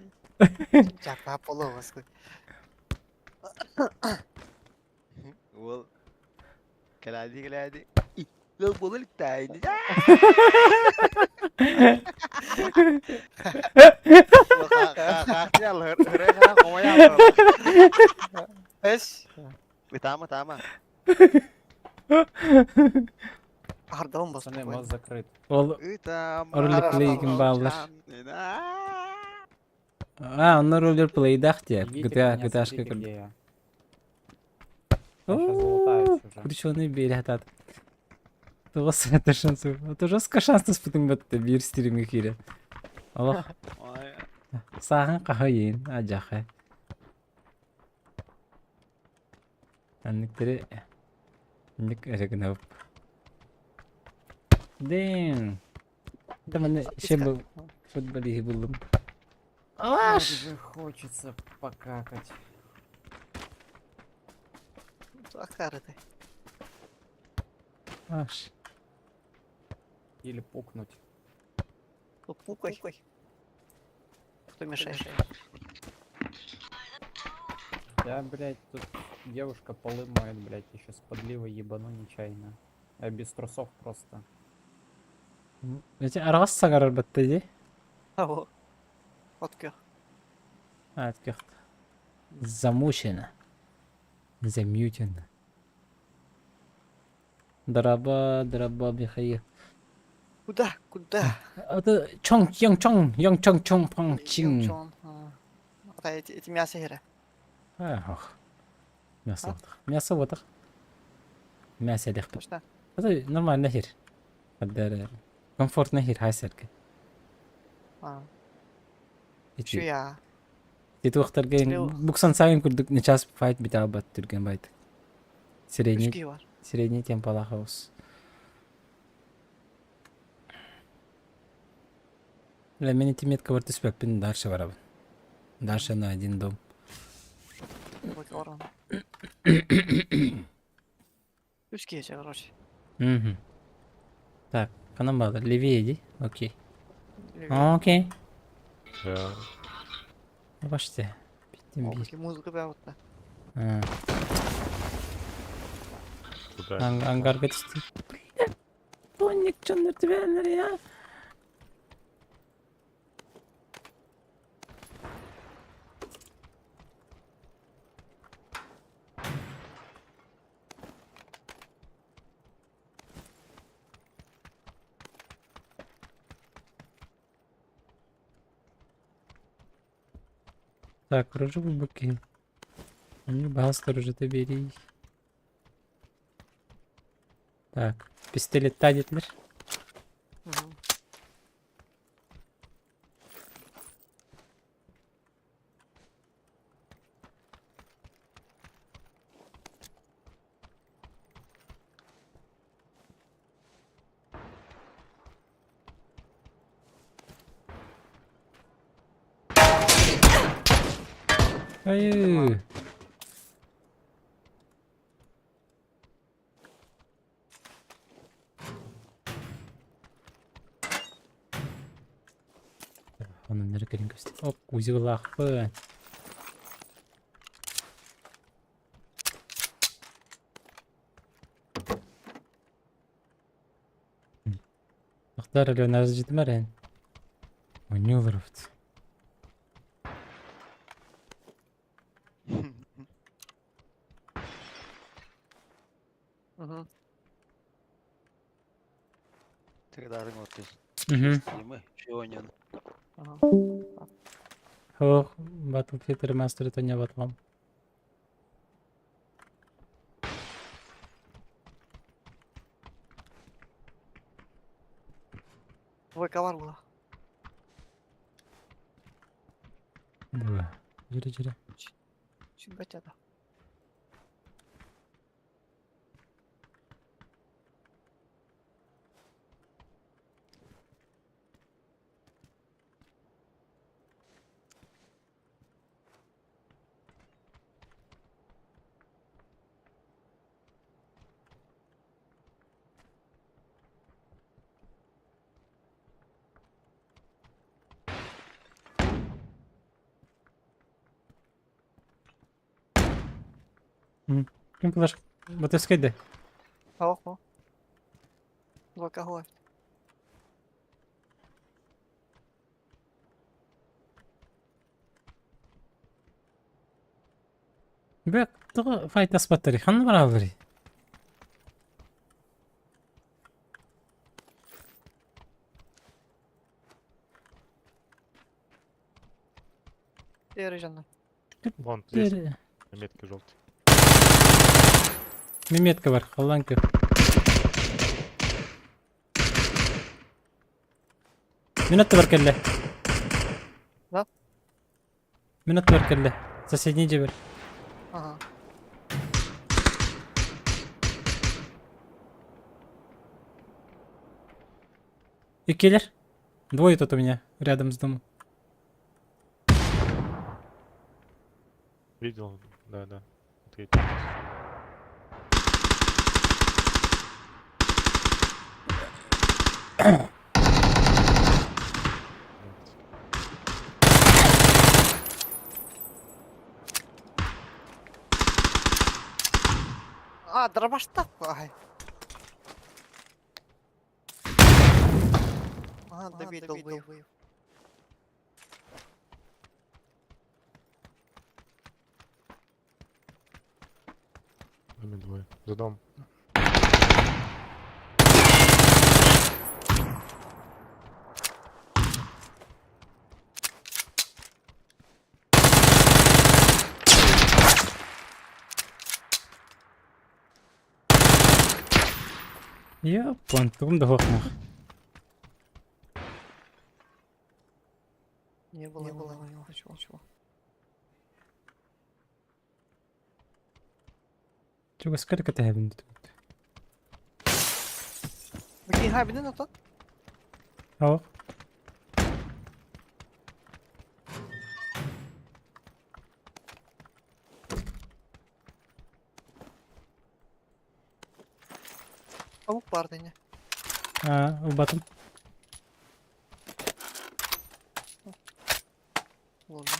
G: Жапа болобос.
E: Ол кэлээди кэлээди. Ол болор тайны.
G: Эс.
E: Тама, тама.
G: Ардалым бас.
I: Пацаны, мост закрыт.
A: Ол Ролеплейгин бааллар. А, онно роллерплейдах диэ.
I: Идите
A: GTA,
I: ко мне,
A: GTA-шка
I: смотрите,
A: курдук.
I: где я. Я щас залутаюсь уже.
A: Крученый берег атат. Тоҕус это шансы. Это жестко шанс түспүтүҥ бэтте биир стримҥэ киирэн. Олох сааһын хаһыйын адьаха. Анныктары ник эрэ гынабып. Дэм. Это манна ще футболиһи буллум.
I: Как
A: Аш!
I: же хочется покакать.
G: Акарыты.
A: Аш.
I: Или пукнуть.
G: Пукай. Кто мешает?
I: Да, блядь, тут девушка полы моет, блядь, еще с подливой ебану нечаянно. Я без трусов просто.
A: Эти араас сагарар батта ди.
G: Аво. От көх.
A: А, көхт. Замучено. Замьютено. Дорообо, дорообо, Михаил.
G: Куда? Куда?
A: Это Чонг, Йонг Чонг, Йонг Чонг Чонг Панг Чин.
G: Чон. А, эти, эти мясо хера.
A: Ох. Мясо вот. Мясо вот. Мясо легко.
G: Точно.
A: Это нормально хер. Комфортно хер хайсерке.
G: А.
A: Ити
G: Чуя.
A: туохтарга буксан сайын курдук не час файт битаабат түргэн байт. Средний
G: Үс бар.
A: Средний темпалаах хаус. Бля, мен ити метка бар түспэппин дальше барабын. Дальше на один дом.
G: Вот орон. Үс киһи короче.
A: Мгм. Так, ханан баалар? Левее иди. Окей. Окей.
C: Да.
A: Баште. Биттим биир.
G: Музыка бә.
A: А,
C: Куда?
A: Ангарга түстү. Бля, дьоннор түбээлер я. Так, рожу буки. Мне бастер уже ты бери. Так, пистолет тадитлер.
G: Мгм.
A: Ай. Onun nereye gelin göster. Hop, uzi лахпы. Ахтар Леонардо житмәрен. Маневровт.
G: Мгм.
E: Тогда вот ты
A: Угу.
E: стримы, чего не
G: Ага.
A: Хох, Battlefield Remastered не батлам.
G: Двойка бар була.
A: Два. Жүре, жүре.
G: Сүбәт да.
A: Ким кылаш? Батырскайда.
G: Ох, о. Двойка хуа.
A: Бек, тугу файтас баттари. Ханна баралары.
G: Тері жанна.
C: Вон, здесь, на метке желтый.
A: Меметка бар, холландка. Минутта бар келле.
G: Да?
A: Минутта бар келле. Соседний жебер.
G: Ага.
A: И киллер? Двое тут у меня, рядом с домом.
C: Видел? Да, да. Третий. Блядь.
G: А, дробаштак. Ай. Ага, добей долбоеб.
C: В доме двое. За дом.
A: Япон, тугум да суох
G: Не было, не было, не было, ничего, ничего.
A: Чугаска эрэ кэтэһэбин тут.
G: Бикин хабинен ото?
A: Оо.
G: Павук бар дени.
A: Аа, ылбатым.
G: Ладно.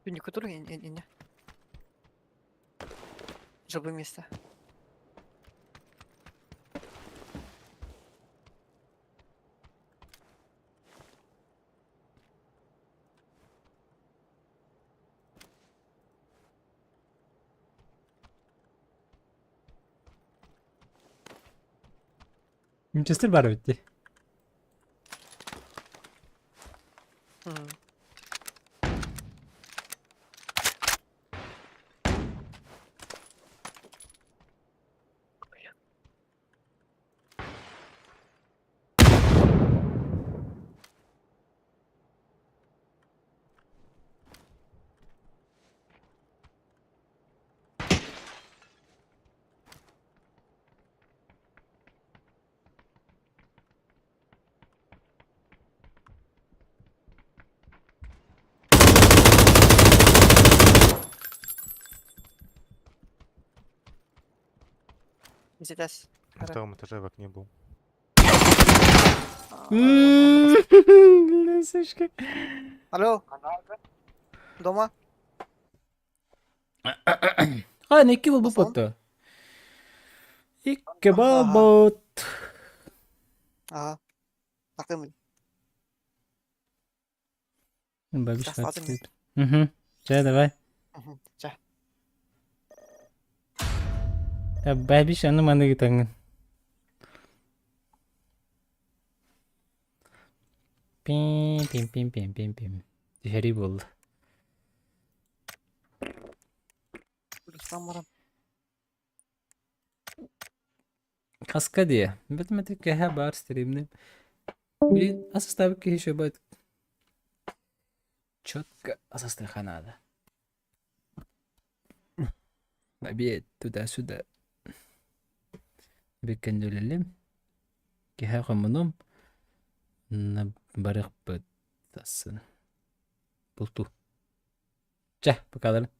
G: Күнү көтөр инне. Жабы место.
A: Винчестер баар эбит дии.
G: Здесь.
J: На втором этаже в окне был.
A: Лисичка.
G: Алло. Дома?
A: А, икки буолбут буотта. Икки буолбут.
G: Ага. Акым.
A: Бабиш
G: Сейчас, ладно.
A: Угу. Чэ, давай.
G: Чэ.
A: Бабиш аны маны гытаҥын. Пим пим пим пим пим пим. Түһэрии буолла.
G: Там барам.
A: Хаска дии. Бэтмэти кэһэ баар стримним. Блин, асастаабыт киһи еще будет четко асастыха надо. Обед туда-сюда. Бүккендүлэлим. Киһэ хомунум. На барыхпыт тасын. Булту. Чэ, покалары.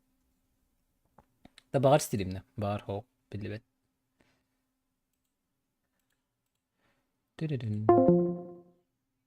A: Да баҕар стримнэ, баҕар хоох биллибэт. Дүрүрүн.